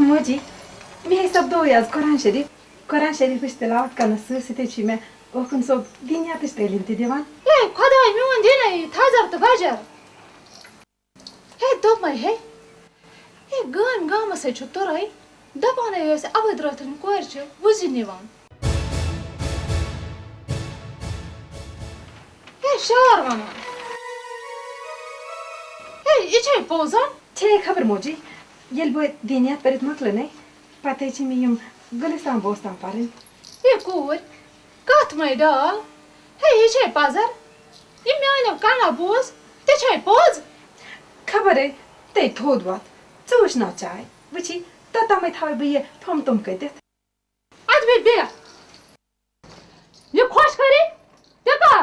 موجی، مےٚ ہے سپدووُے آز قرآن شریف۔ قرآن شریفٕچ تلاوت کرنس سۭتۍ سۭتۍ چھُ مےٚ اوکُن صٲب دینیاتٕچ تعلیٖم تہِ دِوان۔ ہے خۄداے میون دِنَے تھزر تہٕ بجر۔ ہے دوٚپمَے ہے، ہے گٲمۍ گامَس ہے چھُ تُرَے، دَپانَے ٲسۍ اَوَد رٲتھٕنۍ کورِ چھِ وُزِ نِوان۔ ہے شعر وَنان۔ ہے یہِ چھے پوٚز ہا؟ چھے خبر موجی، ییٚلہِ بہٕ دینیات پٔرِتھ مۄکلہٕ نے، پتہٕ چھِ مےٚ یِم گُلستان بوستان پَرٕنۍ۔ ہے کوٗر، کَتھ مَے ڈال؟ ہے یہِ چھے پَزر؟ یہِ میٛانیو کَنو بوز، تہِ چھے پوٚز؟ خبر ہے، تے تھوٚد وَتھ، ژٕ وٕچھ نا چاے، وٕچھی، توٚتامَے تھاوَے بہٕ یہِ پھمب توٚمب کٔتِتھ۔ اَدٕ بیٚہہ، بیٚہہ۔ یہِ خۄش کَرے، تہِ کَر؟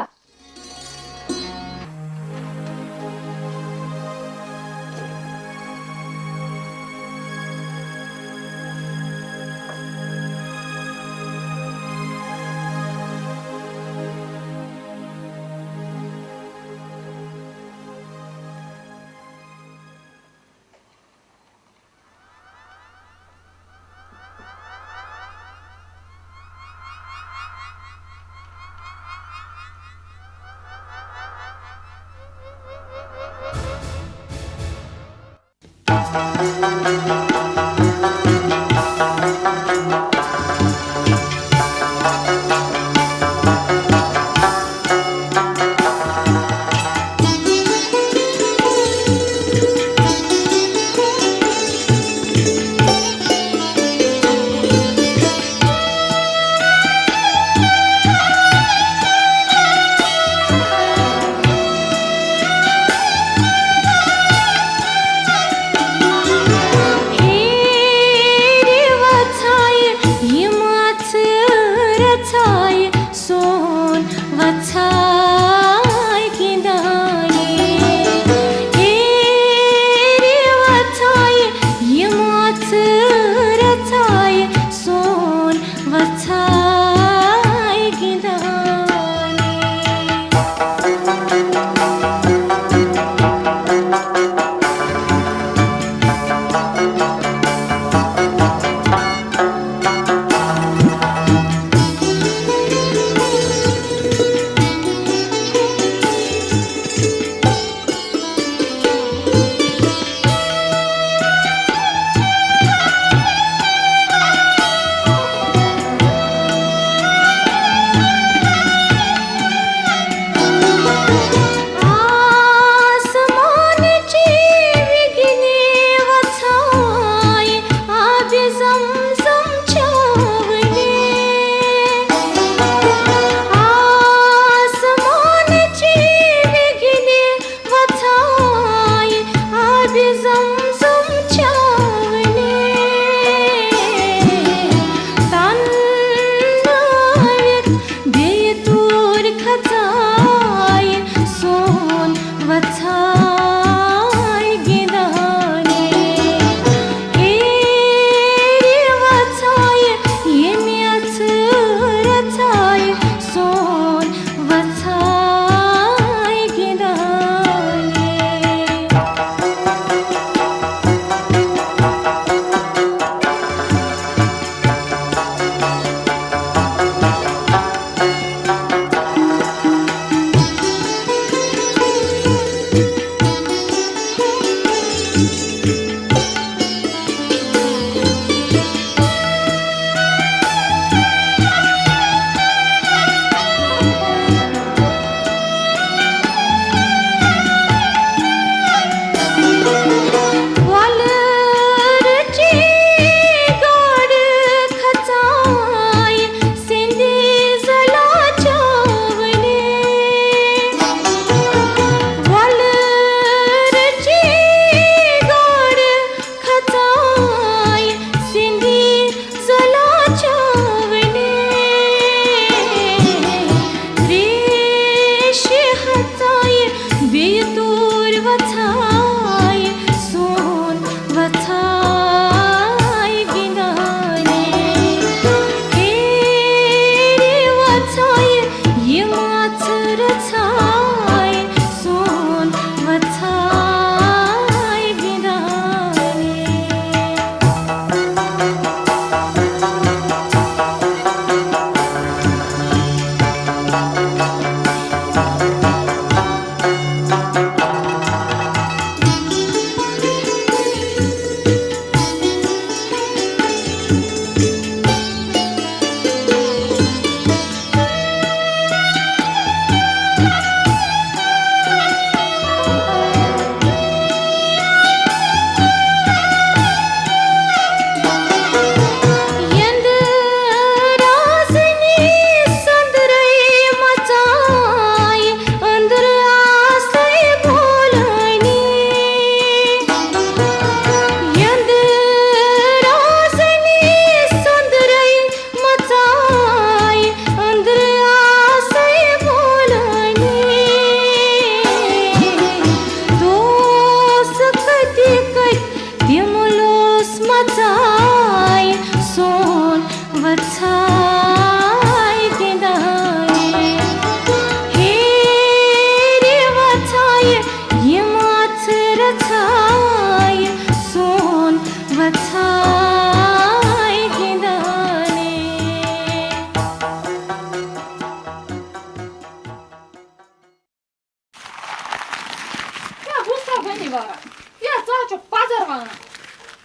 چھُ پزر وَنان۔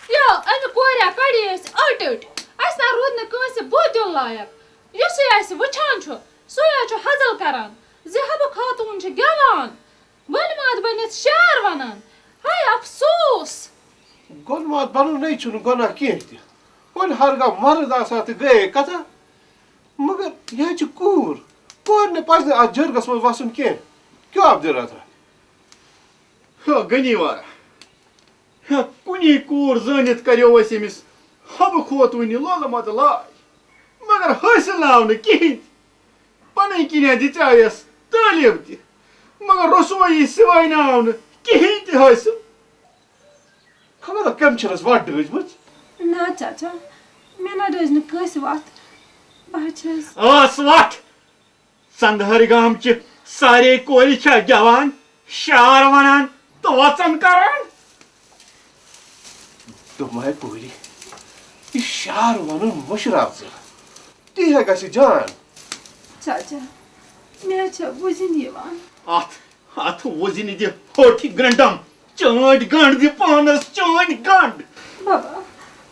یا، اَمہِ کورِ کَڑی أسۍ أٹۍ أٹۍ۔ اَسہِ نہ روٗد نہٕ کٲنٛسہِ بُتھ دیُن لایق۔ یُسُے اَسہِ وٕچھان چھُ، سُے حظ چھُ حضل کران زِ حبہٕ خاتوٗن چھِ گٮ۪وان، گۄنماد بٔنِتھ شعر وَنان۔ ہاے افسوس! گۄنماد بَنُن نَے چھُنہٕ گۄناہ کینٛہہ تہِ۔ وۄنۍ ہرگاہ مرد آسہِ ہا تہٕ گٔیے کَتھا۔ مگر یہِ حظ چھِ کوٗر۔ کورِ نہٕ پَزِ نہٕ اَتھ جِرگَس منٛز وَسُن کینٛہہ۔ کیٛاہ عبدالرحمان؟ ہا، غنی وارا۔ ہا، کُنی کوٗر زٲنِتھ کریو اَسہِ أمِس حبہٕ خوتوٗنہِ لولہٕ مۄتہٕ لاے، مگر حٲصِل نہٕ آو نہٕ کِہیٖنۍ تہِ۔ پنٕنۍ کِنۍ دِژیاویس تعلیٖم تہِ، مگر رسوٲیی سوٲے نہٕ آو نہٕ کِہیٖنۍ تہِ حٲصِل۔ خبر کٔمۍ چھَنَس وَٹ ڈٲجمٕژ؟ نہ چاچا، مےٚ نہ ڈٲج نہٕ کٲنٛسہِ وَتھ۔ بہٕ حظ چھَس ٲس وَتھ۔ ژندہٲرۍ گامچہِ سارے کورِ چھا گٮ۪وان، شعر ونان تہٕ وژن کران۔ دوٚپمَے پوٗری، یہِ شعر ونُن مٔشراو ژٕ۔ تی ہے گژھِ جان۔ چاچا، مےٚ حظ چھےٚ وُزِنۍ یِوان۔ اتھ، اتھ وُزِنہِ دِ ہوٹھی گرنڈم۔ چٲنٛٹۍ گنٛڈ دِ پانس، چٲنٛٹۍ گنٛڈ۔ بابا،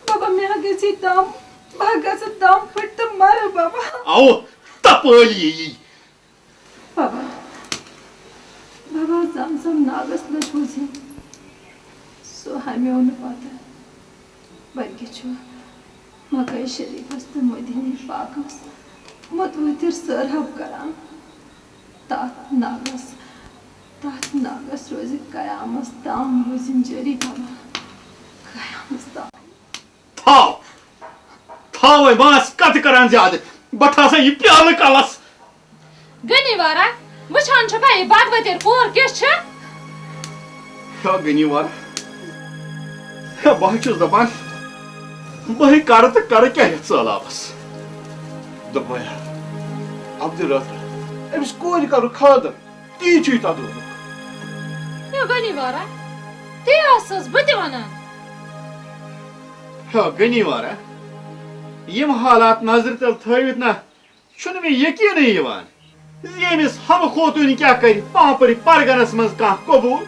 بابا، مےٚ ہا گژھِ دم، بہٕ ہا گژھٕ دم پھٔٹۍ تہٕ مرٕ، بابا۔ اَوٕ تپٲلی یی۔ بابا، بابا، زم زم ناگس لٔج وُزِنۍ، سُہ ہمیو نہٕ پتہٕ، بلکہِ چھُ مکہ شریفس تہٕ مدینہ پاکس متوٲتر سٲرہب کران۔ تتھ ناگس، تتھ ناگس روزِ قیامس تام وُزِنۍ جٲری، بابا، قیامس تام۔ تھاو، تھاو وۄنۍ، بہٕ آس کتھ کران زیادٕ۔ بہٕ تھاوسا یہِ پیالہٕ کلس۔ غنی وارا، وٕچھان چھُکھا یہِ بدوتر کور کِژھ چھِ؟ ہا غنی وارا، ہے، بہٕ ہا چھُس دپان، بہٕ ہے کرٕ تہٕ کرٕ کیٛاہ یتھ سہلابس؟ دوٚپمَے ہا، عبدالرحمان، أمِس کورِ کرُکھ خانٛدر، تی چھُے تَتھ دوٚپمُت۔ ہے غنی وارا، تی ٲسٕس بہٕ تہِ وَنان۔ ہے غنی وارا، یِم حالات نظرِ تل تھٲوِتھ نہ چھُنہٕ مےٚ یقیٖنٕے یِوان زِ أمِس حبہٕ خوتوٗنہِ کیٛاہ کرِ پانٛپرِ پرگنس منٛز کانٛہہ قبوٗل۔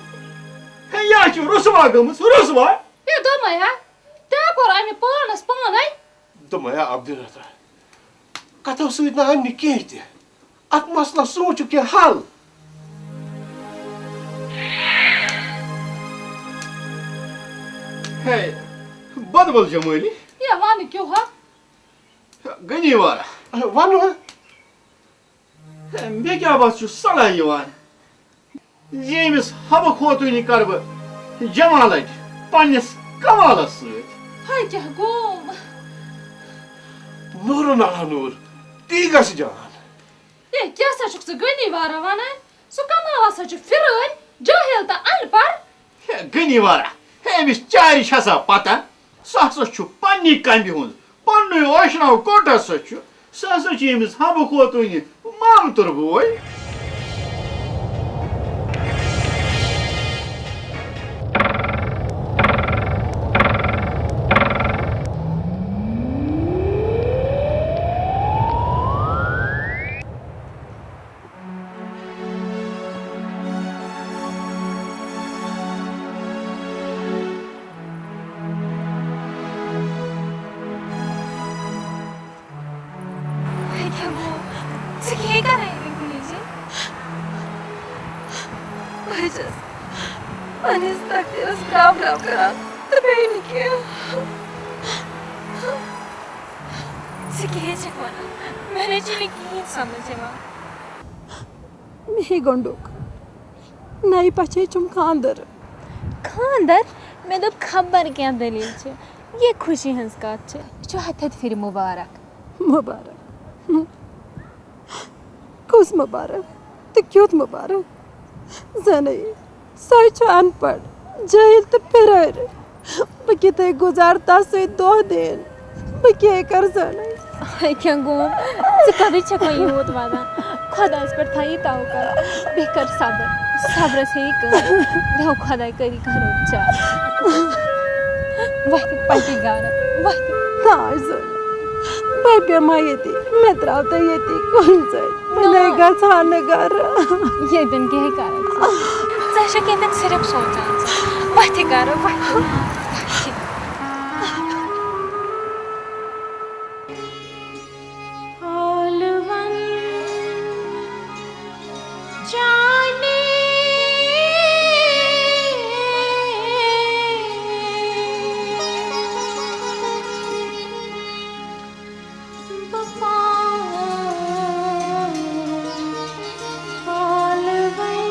ہے، یہِ ہا چھِ رُسوا گٔمٕژ، رُسوا۔ ہے دوٚپمَے ہا، تہِ ہا کوٚر أمۍ پانَس پانَے۔ دوٚپمَے ہا عبدالرحمان، کتھو سۭتۍ نہ اَنہِ نہٕ کینٛہہ تہِ۔ اتھ مسلس سوٗنٛچِو کینٛہہ حل۔ ہے، بدول جمٲلی۔ ہے، وَنہٕ کیٛاہ ہا؟ غنی وارا۔ وَنہٕ ہا۔ ہے، مےٚ کیٛاہ بس چھُ صلاح یِوان زِ أمِس حبہٕ خوتوٗنہِ کرٕ بہٕ جمالٕچ پننِس کمالس سۭتۍ۔ ہاے کیٛاہ گوٚو؟ نوٗرُن علا نوٗر، تی گژھِ جان۔ ہے، کیٛاہ سا چھُکھ ژٕ غنی وارا ونان؟ سُہ کمال ہسا چھُ فِرٲرۍ، جٲہِل تہٕ اَن پَڑھ۔ ہے، غنی وارا، ہے، أمِس چارِ چھےٚ سا پتہ؟ سُہ ہسا چھُ پننی کمبہِ ہُنٛد، پننُے ٲشناو کوٚٹ ہسا چھُ۔ سُہ ہسا چھُ أمِس حبہٕ خوتوٗنہِ مامتُر بوے۔ ہے کیٛاہ گوٚو؟ ژٕ کیٛاہ کران یہِ کُنی زٔنۍ؟ بہٕ حظ چھَس پنٛنِس تقدیٖرس گاو گاو کران تہٕ بیٚیہِ نہٕ کینٛہہ۔ ژٕ کیٛاہ حظ چھَکھ وَنان؟ مےٚ نَے چھُنہٕ کِہیٖنۍ سمجھ یِوان۔ مے گنڈوک۔ نَیہِ پَژھے چھُم خاندر۔ خاندر؟ مےٚ دوٚپ خبر کیٛاہ دٔلیٖل چھِ۔ یہِ خوشی ہٕنٛز کَتھ چھِ۔ یہِ چھُ ہَتہِ ہَتہِ پھِرِ مُبارک۔ مُبارک۔ کُس مُبارک تہٕ کیُتھ مُبارک؟ زَنٕے۔ سۄے چھِ اَن پَڑھ، جٲہِل تہٕ پھِرٲرۍ۔ بہٕ کِتھَے گُزارٕ تَس سۭتۍ دۄہ دِن؟ بہٕ کیٛاہ کَرٕ زَنٕے؟ ہے کیٛاہ گوٚو؟ ژٕ کَتھٕے چھَکھ وۄنۍ یوٗت وَدان؟ خۄدایَس پٮ۪ٹھ تھاو یہِ توکل۔ بیٚیہِ کَر صبر۔ صبرَس ہیٚیہِ کٲم۔ بیٚہو خۄداے کٔری کَرو چار۔ وۄتھِ پَکہِ گَرٕ۔ وۄتھِ۔ نہ، زَنٕے۔ بہٕ بیٚہمہٕ ییٚتی۔ مےٚ ترٛاو تہٕ ییٚتی کُنہِ زَنہِ۔ وۄنۍ نہ۔ گژھٕ ہا نہٕ گَرٕ۔ ییٚتٮ۪ن کیٛاہ کَرَکھ ژٕ؟ ژٕ چھَکھ ییٚتٮ۪ن صرف سونٛچان ژٕ۔ وۄتھِ گرٕ، وۄتھِ، وۄتھِ۔ حال ون جانے، بہٕ پاوٕ حال وۄنۍ۔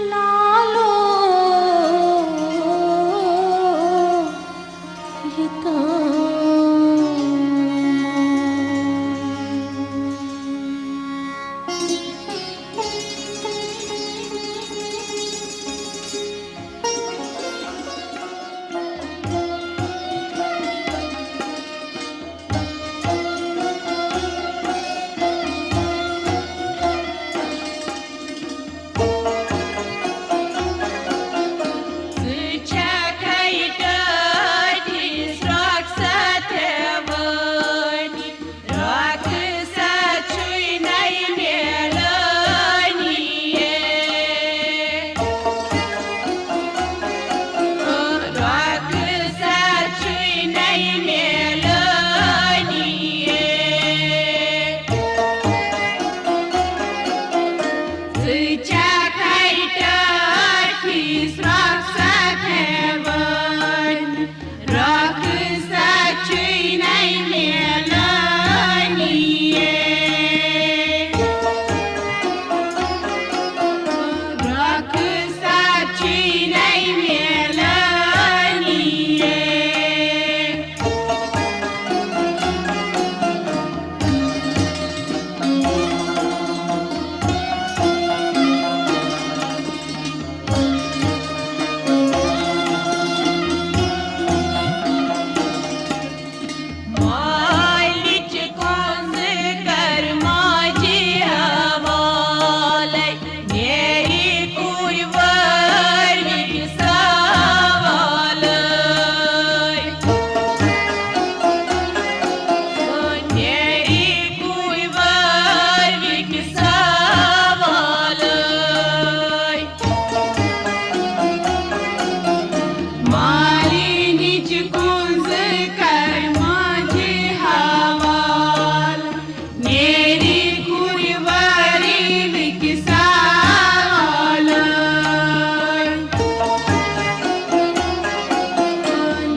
لالو، یہِ تام۔ ژٕ چھکھے ٹٲٹھِس رۄخصت ہٮ۪وٲنی، رۄخصت چھُے نَے میلٲنی۔ رۄخصت چھُے نَے میلٲنی۔ ژٕ چھکھے ٹٲٹھِس رۄخصت ہٮ۪وان، رۄخصت چھُے نَے میلٲنی۔ رۄخصت چھُے نَے میلٲنی۔ مالِچ کُنٛز کر ماجہِ حوالے، نیری کُرۍ وٲرۍ وِکۍ سوالے۔ نیری کُرۍ وٲرۍ وِکۍ سوالے۔ مالِنِچ کُنٛز کر ماجہِ حوال، نیری کُرۍ وٲرۍ وِکۍ سوالے۔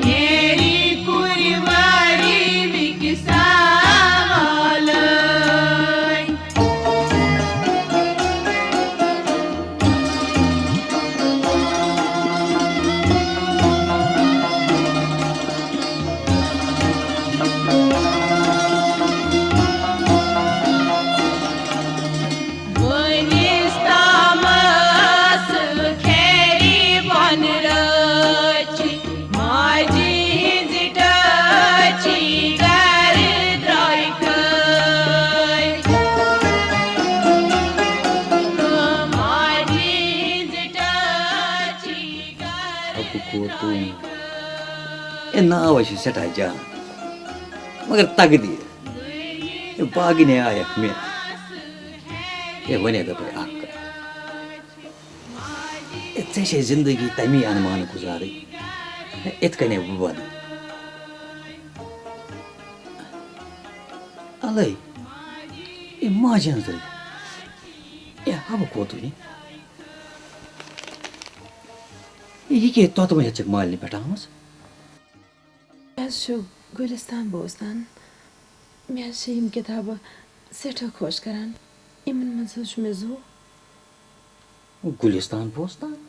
نیری کُرۍ وٲرۍ وِکۍ سوالے۔ وُنِس تام ٲسہٕ کھیری بۄنہٕ رٲچھِتھ۔ ماجہِ ہٕنٛزِ ٹٲچی گرٕ درٛاے کھٲلۍ۔ ماجہِ ہٕنٛزِ ٹٲچی گرٕ حبہٕ کوتُے۔ درٛاے کھٲلۍ۔ اے ناو ہے چھُ سٮ۪ٹھاہ جان، مگر تقدیٖر، اے باگنے آیکھ مےٚ۔ اے ونے دپے اکھ کتھ۔ اے، ژےٚ چھے زندگی تمی انمان گُزارٕنۍ، اے، اِتھ کٔنۍ بہٕ بنہٕ۔ الے، اے ماجہِ ہٕنٛز رٔٹۍ۔ A, Habba کوتُے۔ اے، یہِ کیٛاہ توتہٕ وۄنۍ ہیٚتھ چھکھ مالنہِ پٮ۪ٹھ آمٕژ؟ مےٚ حظ چھُ گُلِستان بوزناوُن۔ مےٚ حظ چھِ یِم کِتابہٕ سٮ۪ٹھاہ خۄش کَران۔ یِمَن منٛز حظ چھُ مےٚ زُو۔ گُلِستان بوزناوُن؟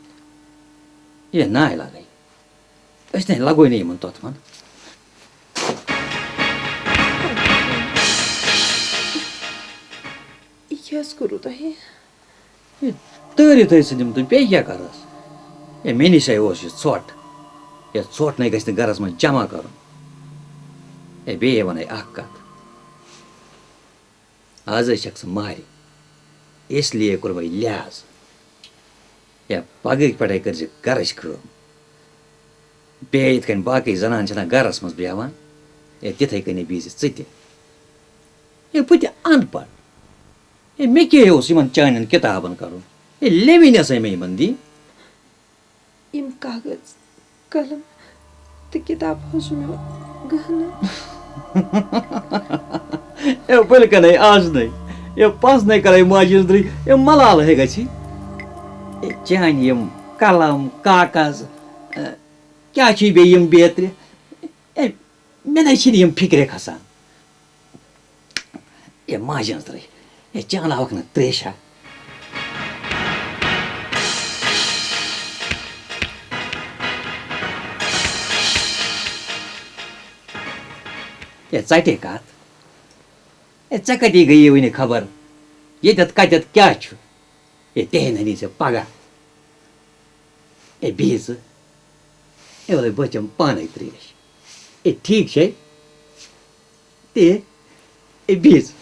یے ناے لگے۔ أسۍ نے لگوے نہٕ یِمَن توٚتھمَن۔ یہِ کیٛاہ حظ کوٚروٕ تۄہہِ؟ ہے، تٲرِتھ ٲسۍ نہٕ تِم تہٕ بیٚیہِ کیٛاہ کَرَس؟ ہے، مےٚ نِش ہے اوس یہِ ژھۄٹھ۔ ہے، ژھۄٹھ نے گژھِ نہٕ گَرَس منٛز جمع کَرُن۔ ہے، بیٚیہِ وَنَے اَکھ کَتھ۔ آز حظ چھَکھ ژٕ مَہرِنۍ، اس لیے کوٚر مےٚ یہِ لحاظ۔ ہے، پَگہٕکۍ پٮ۪ٹھَے کٔرۍ زِ گَرٕچ کٲم۔ بیٚیہِ یِتھ کٔنۍ باقٕے زَنان چھَنہ گَرَس منٛز بیٚہوان، ہے، تِتھَے کٔنی بِہزِ ژٕ تہِ۔ ہے، بہٕ تہِ اَن پَڑھ۔ ہے، مےٚ کیٛاہ اوس یِمن چانٮ۪ن کِتابن کرُن؟ ہے، لیوِ نٮ۪سٕے مےٚ یِمن دِنۍ۔ یِم کاغذ، قلم تہٕ کِتاب حظ چھُ مےٚ گہنہٕ۔ ہے، بٔلۍ کَنے آز نَے۔ ہے، پَزنَے کَرے ماجہِ ہٕنٛز درٕے۔ ہے، ملال ہے گژھِ۔ ہے، چانہِ یِم قلم، کاغذ، اے، کیٛاہ چھِ بیٚیہِ یِم بیترِ؟ اے، مےٚ نَے چھِنہٕ یِم فِکرِ کھسان۔ اے ماجہِ ہٕنٛز ترٛٲے، اے چاناوکھ نہٕ ترٛیشا۔ اے ژَٹے کَتھ۔ اے ژےٚ کَتی گٔیی وٕنہِ خبر؟ ییٚتٮ۪تھ کَتٮ۪تھ کیٛاہ چھُ؟ اے تہِ ہے نَنی ژےٚ پَگاہ۔ اے بِہِو ژٕ۔ اے وَلَے بہٕ چَمہٕ پانَے ترٛیش۔ اے ٹھیٖک چھے؟ تہِ اے بِہِو ژٕ۔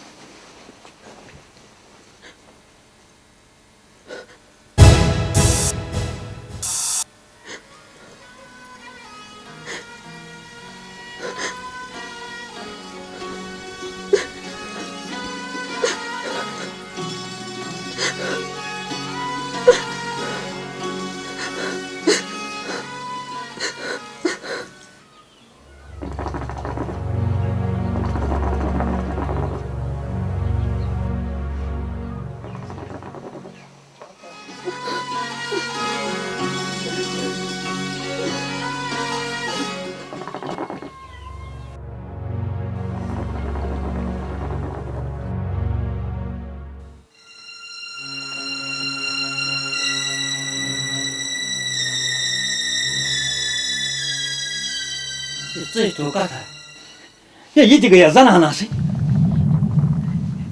ہے، ژٔج تو کتھا۔ ہے، یہِ تہِ گٔیا زنان آسٕنۍ۔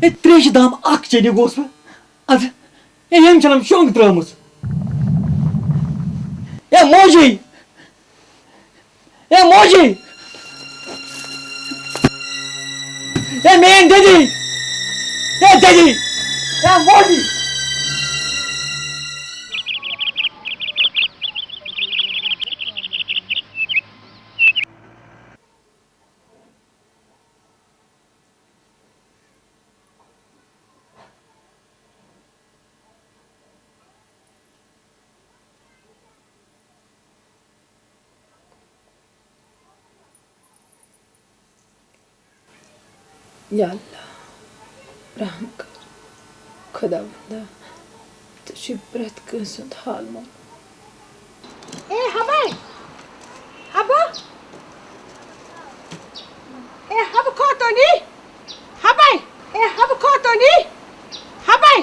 ہے، تریشہِ دام اکھ چیٚنہِ گوس بہٕ۔ ادٕ، ہے، ییٚمۍ چھنم شۄنٛگ ترٲومٕژ۔ ہے، موجی! اے موجی! اے میٲنۍ دٔدی! اے دٔدی! اے موجی! یا اللہ، رحم کر۔ خۄداوندا، ژےٚ چھُے پرٛٮ۪تھ کٲنٛسہِ ہُنٛد حال معلوم۔ اے حبے، حبہٕ، اے حبہٕ خوتوٗنی، حبے، اے حبہٕ خوتوٗنی، حبے۔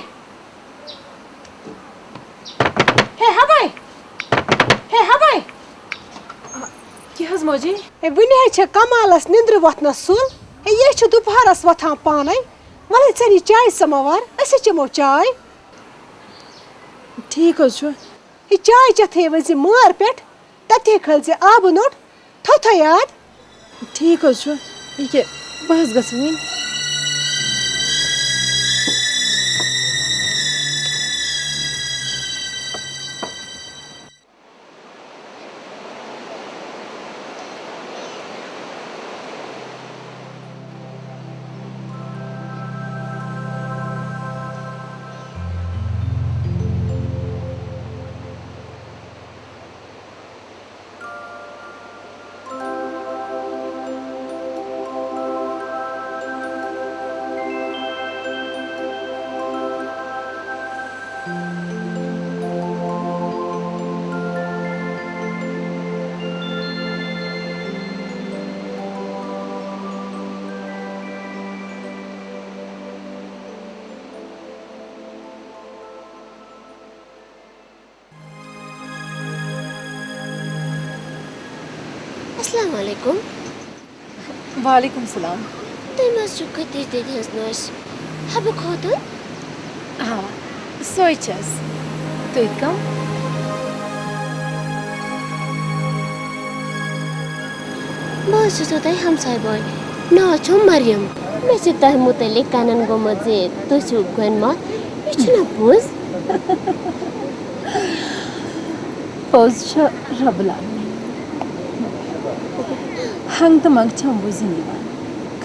ہے حبے! ہے حبے! کیٛاہ حظ موجی؟ ہے، وُنہِ حظ چھےٚ کمالس نِندرِ وۄتھنس سُل۔ ہے، یہِ چھُ دُپہرس وۄتھان پانے۔ وَلہٕ ہے، ژےٚ نی چایہِ سماوار، أسۍ ہے چٮ۪مو چاے۔ ٹھیٖک حظ چھُ۔ ہے، چاے چٮ۪تھٕے ؤنۍ زِ مٲر پٮ۪ٹھ۔ تَتہِ ہے کھٲلۍ زِ آبہٕ نوٚٹ، تھوٚو تھوٚو یاد۔ ٹھیٖک حظ چھُ، یہِ کیٛاہ، بہٕ حظ گژھٕ وٕنۍ۔ السلام علیکم۔ وعلیکم السلام۔ تُہۍ ما حظ چھِو خدیج دِدِ ہٕنٛز نوٚش حبہٕ خوتوٗن؟ آ، سۄے چھَس۔ تُہۍ کم؟ بہٕ حظ چھَسو تۄہہِ ہمساے بوے۔ ناو چھُم مریم۔ مےٚ چھِ تۄہہِ مُتعلِق کنن گوٚمُت زِ تُہۍ چھِو گۄنماتھ۔ یہِ چھُنہ پوٚز؟ پوٚز چھُ رب العالمین۔ ہنگ تہٕ منگ چھم بوٗزِنۍ یِوان۔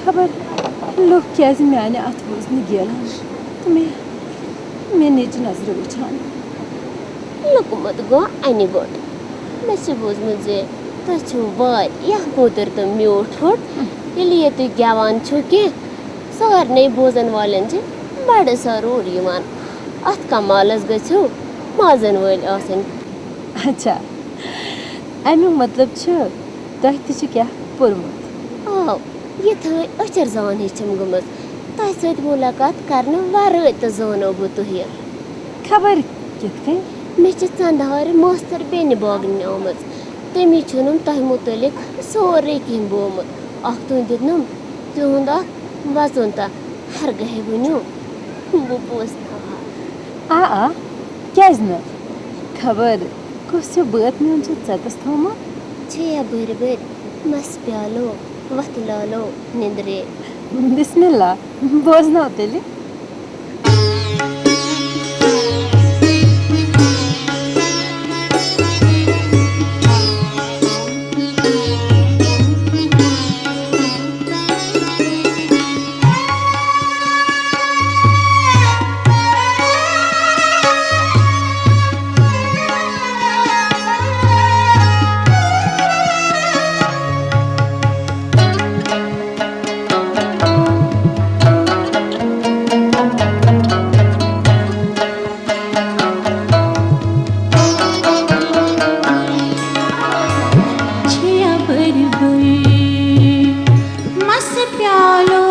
خبر لُکھ کیازِ میانہِ اتھٕ بوٗزنہٕ گیلان تہٕ مےٚ مےٚ نیٚچہِ نظرِ وٕچھان۔ لوٚگمُت گوٚو اَنہِ گوٚٹ۔ مےٚ چھُ بوٗزمُت زِ تُہۍ چھِو واریاہ مٔدٕر تہٕ میوٗٹھ ہوٚٹ۔ ییٚلہِ ییٚتہِ گٮ۪وان چھِو کینٛہہ، سارنٕے بوزن والٮ۪ن چھِ بڑٕ سرور یِوان۔ اتھ کمالس گٔژھِو مازن وٲلۍ آسٕنۍ۔ اچھا، امیُک مطلب چھُ تۄہہِ تہِ چھُ کینٛہہ پوٚرمُت۔ آ، یِتھٲے أچھر زان ہِش چھَم گٔمٕژ۔ تۄہہِ سۭتۍ مُلاقات کرنہٕ ورٲے تہِ زانو بہٕ تُہۍ۔ خبر کِتھ کٔنۍ؟ مےٚ چھِ ژندہارِ ماستٕر بیٚنہِ باگنہِ آمٕژ۔ تٔمی چھُنم تۄہہِ مُتعلق سورُے کینٛہہ بومُت۔ اکھ دۄہ دیُتنم تِہُنٛد اکھ وژُن تہٕ ہرگاہے ؤنِو، بہٕ بوزناوہا۔ آ، آ، کیٛازِ نہٕ؟ خبر کُس ہیوٗ بٲتھ میون چھُ ژٮ۪تَس تھوٚومُت؟ چھے یا بٔرۍ بٔرۍ مَس پیالو، وَتھٕ لالو نِندرے۔ بسم اللہ، بوزناو تیٚلہِ۔ چھیا بٔرۍ بٔرۍ مَس پیالو،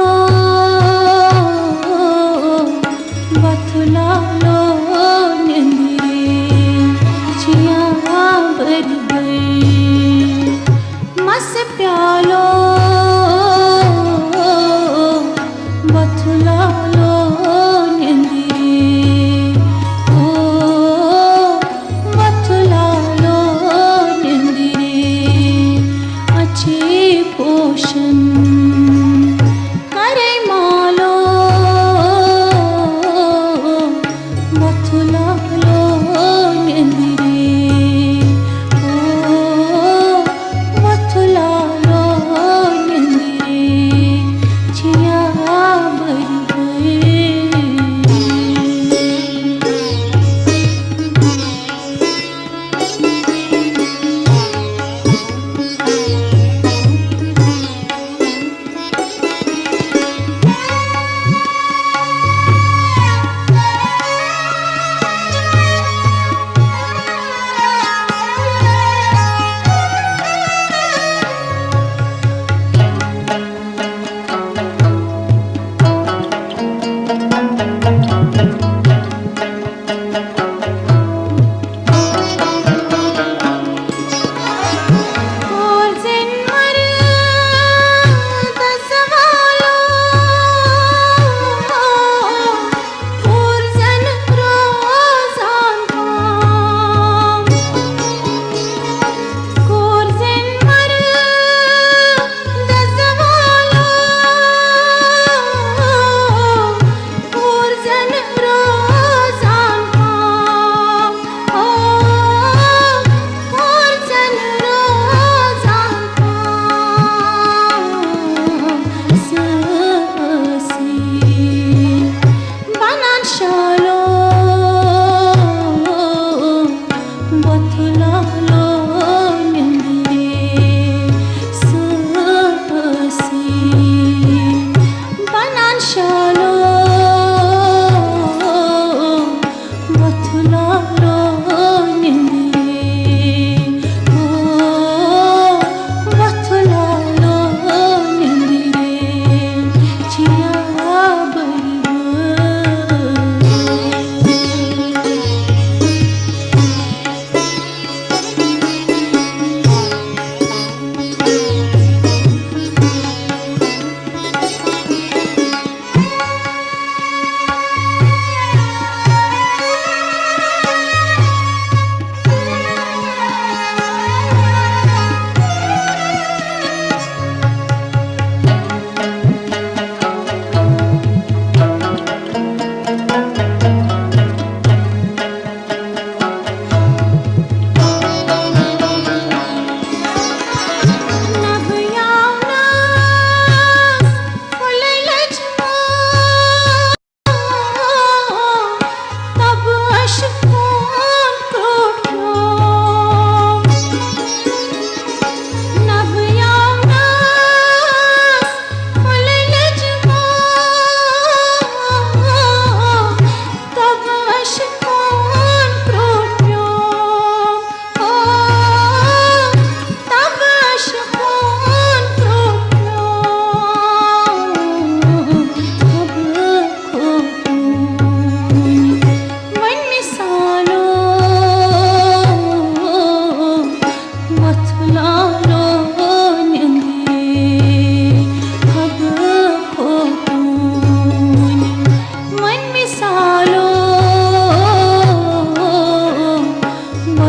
وَتھُ لالو نِندرِ۔ چھیا بٔرۍ بٔرۍ مَس پیالو، وَتھُ لالو نِندرِ۔ او، وَتھُ لالو نِندرِ۔ اچھے پوشن کرے مالو، وَتھُ لالو نِندرِ۔ او، وَتھُ لالو نِندرِ۔ چھیا بٔرۍ بٔرۍ۔ بنان شالو، وَتھُ لالو نِندرِ۔ سٲسی بنان شالو، وَتھُ لالو نِندرِ۔ او، وَتھُ لالو نِندرِ۔ چھیا بٔرۍ بٔرۍ۔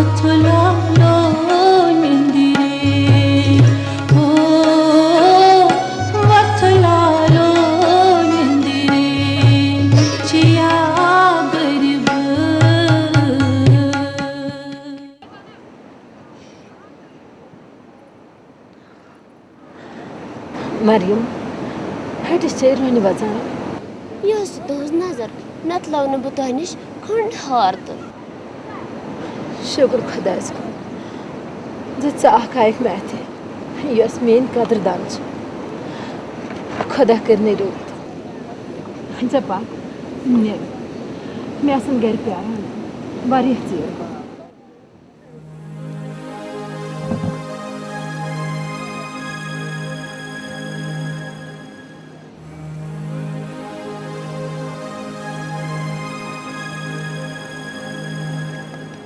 وۄتھُلالو نِندرے، ہو، وۄتھُلالو نِندرے، چیا بٔرۍ بٔرۍ۔ مریم، ہٹس ژے رۄنہِ وژان۔ یہِ ٲس تُہٕنٛز نظر، نتہٕ لو نہٕ بہٕ تۄہہِ نِش کھنٛڈ ہار تہٕ۔ شُکر خۄدایَس کُن زِ ژٕ اکھ آیکھ مےٚ اَتھِ، یۄس میٛٲنۍ قدردان چھِ۔ خۄدا کٔرِنَے رُت۔ ژےٚ پَکھ، نیر۔ مےٚ آسَن گَرِ پیاران واریاہ ژیر۔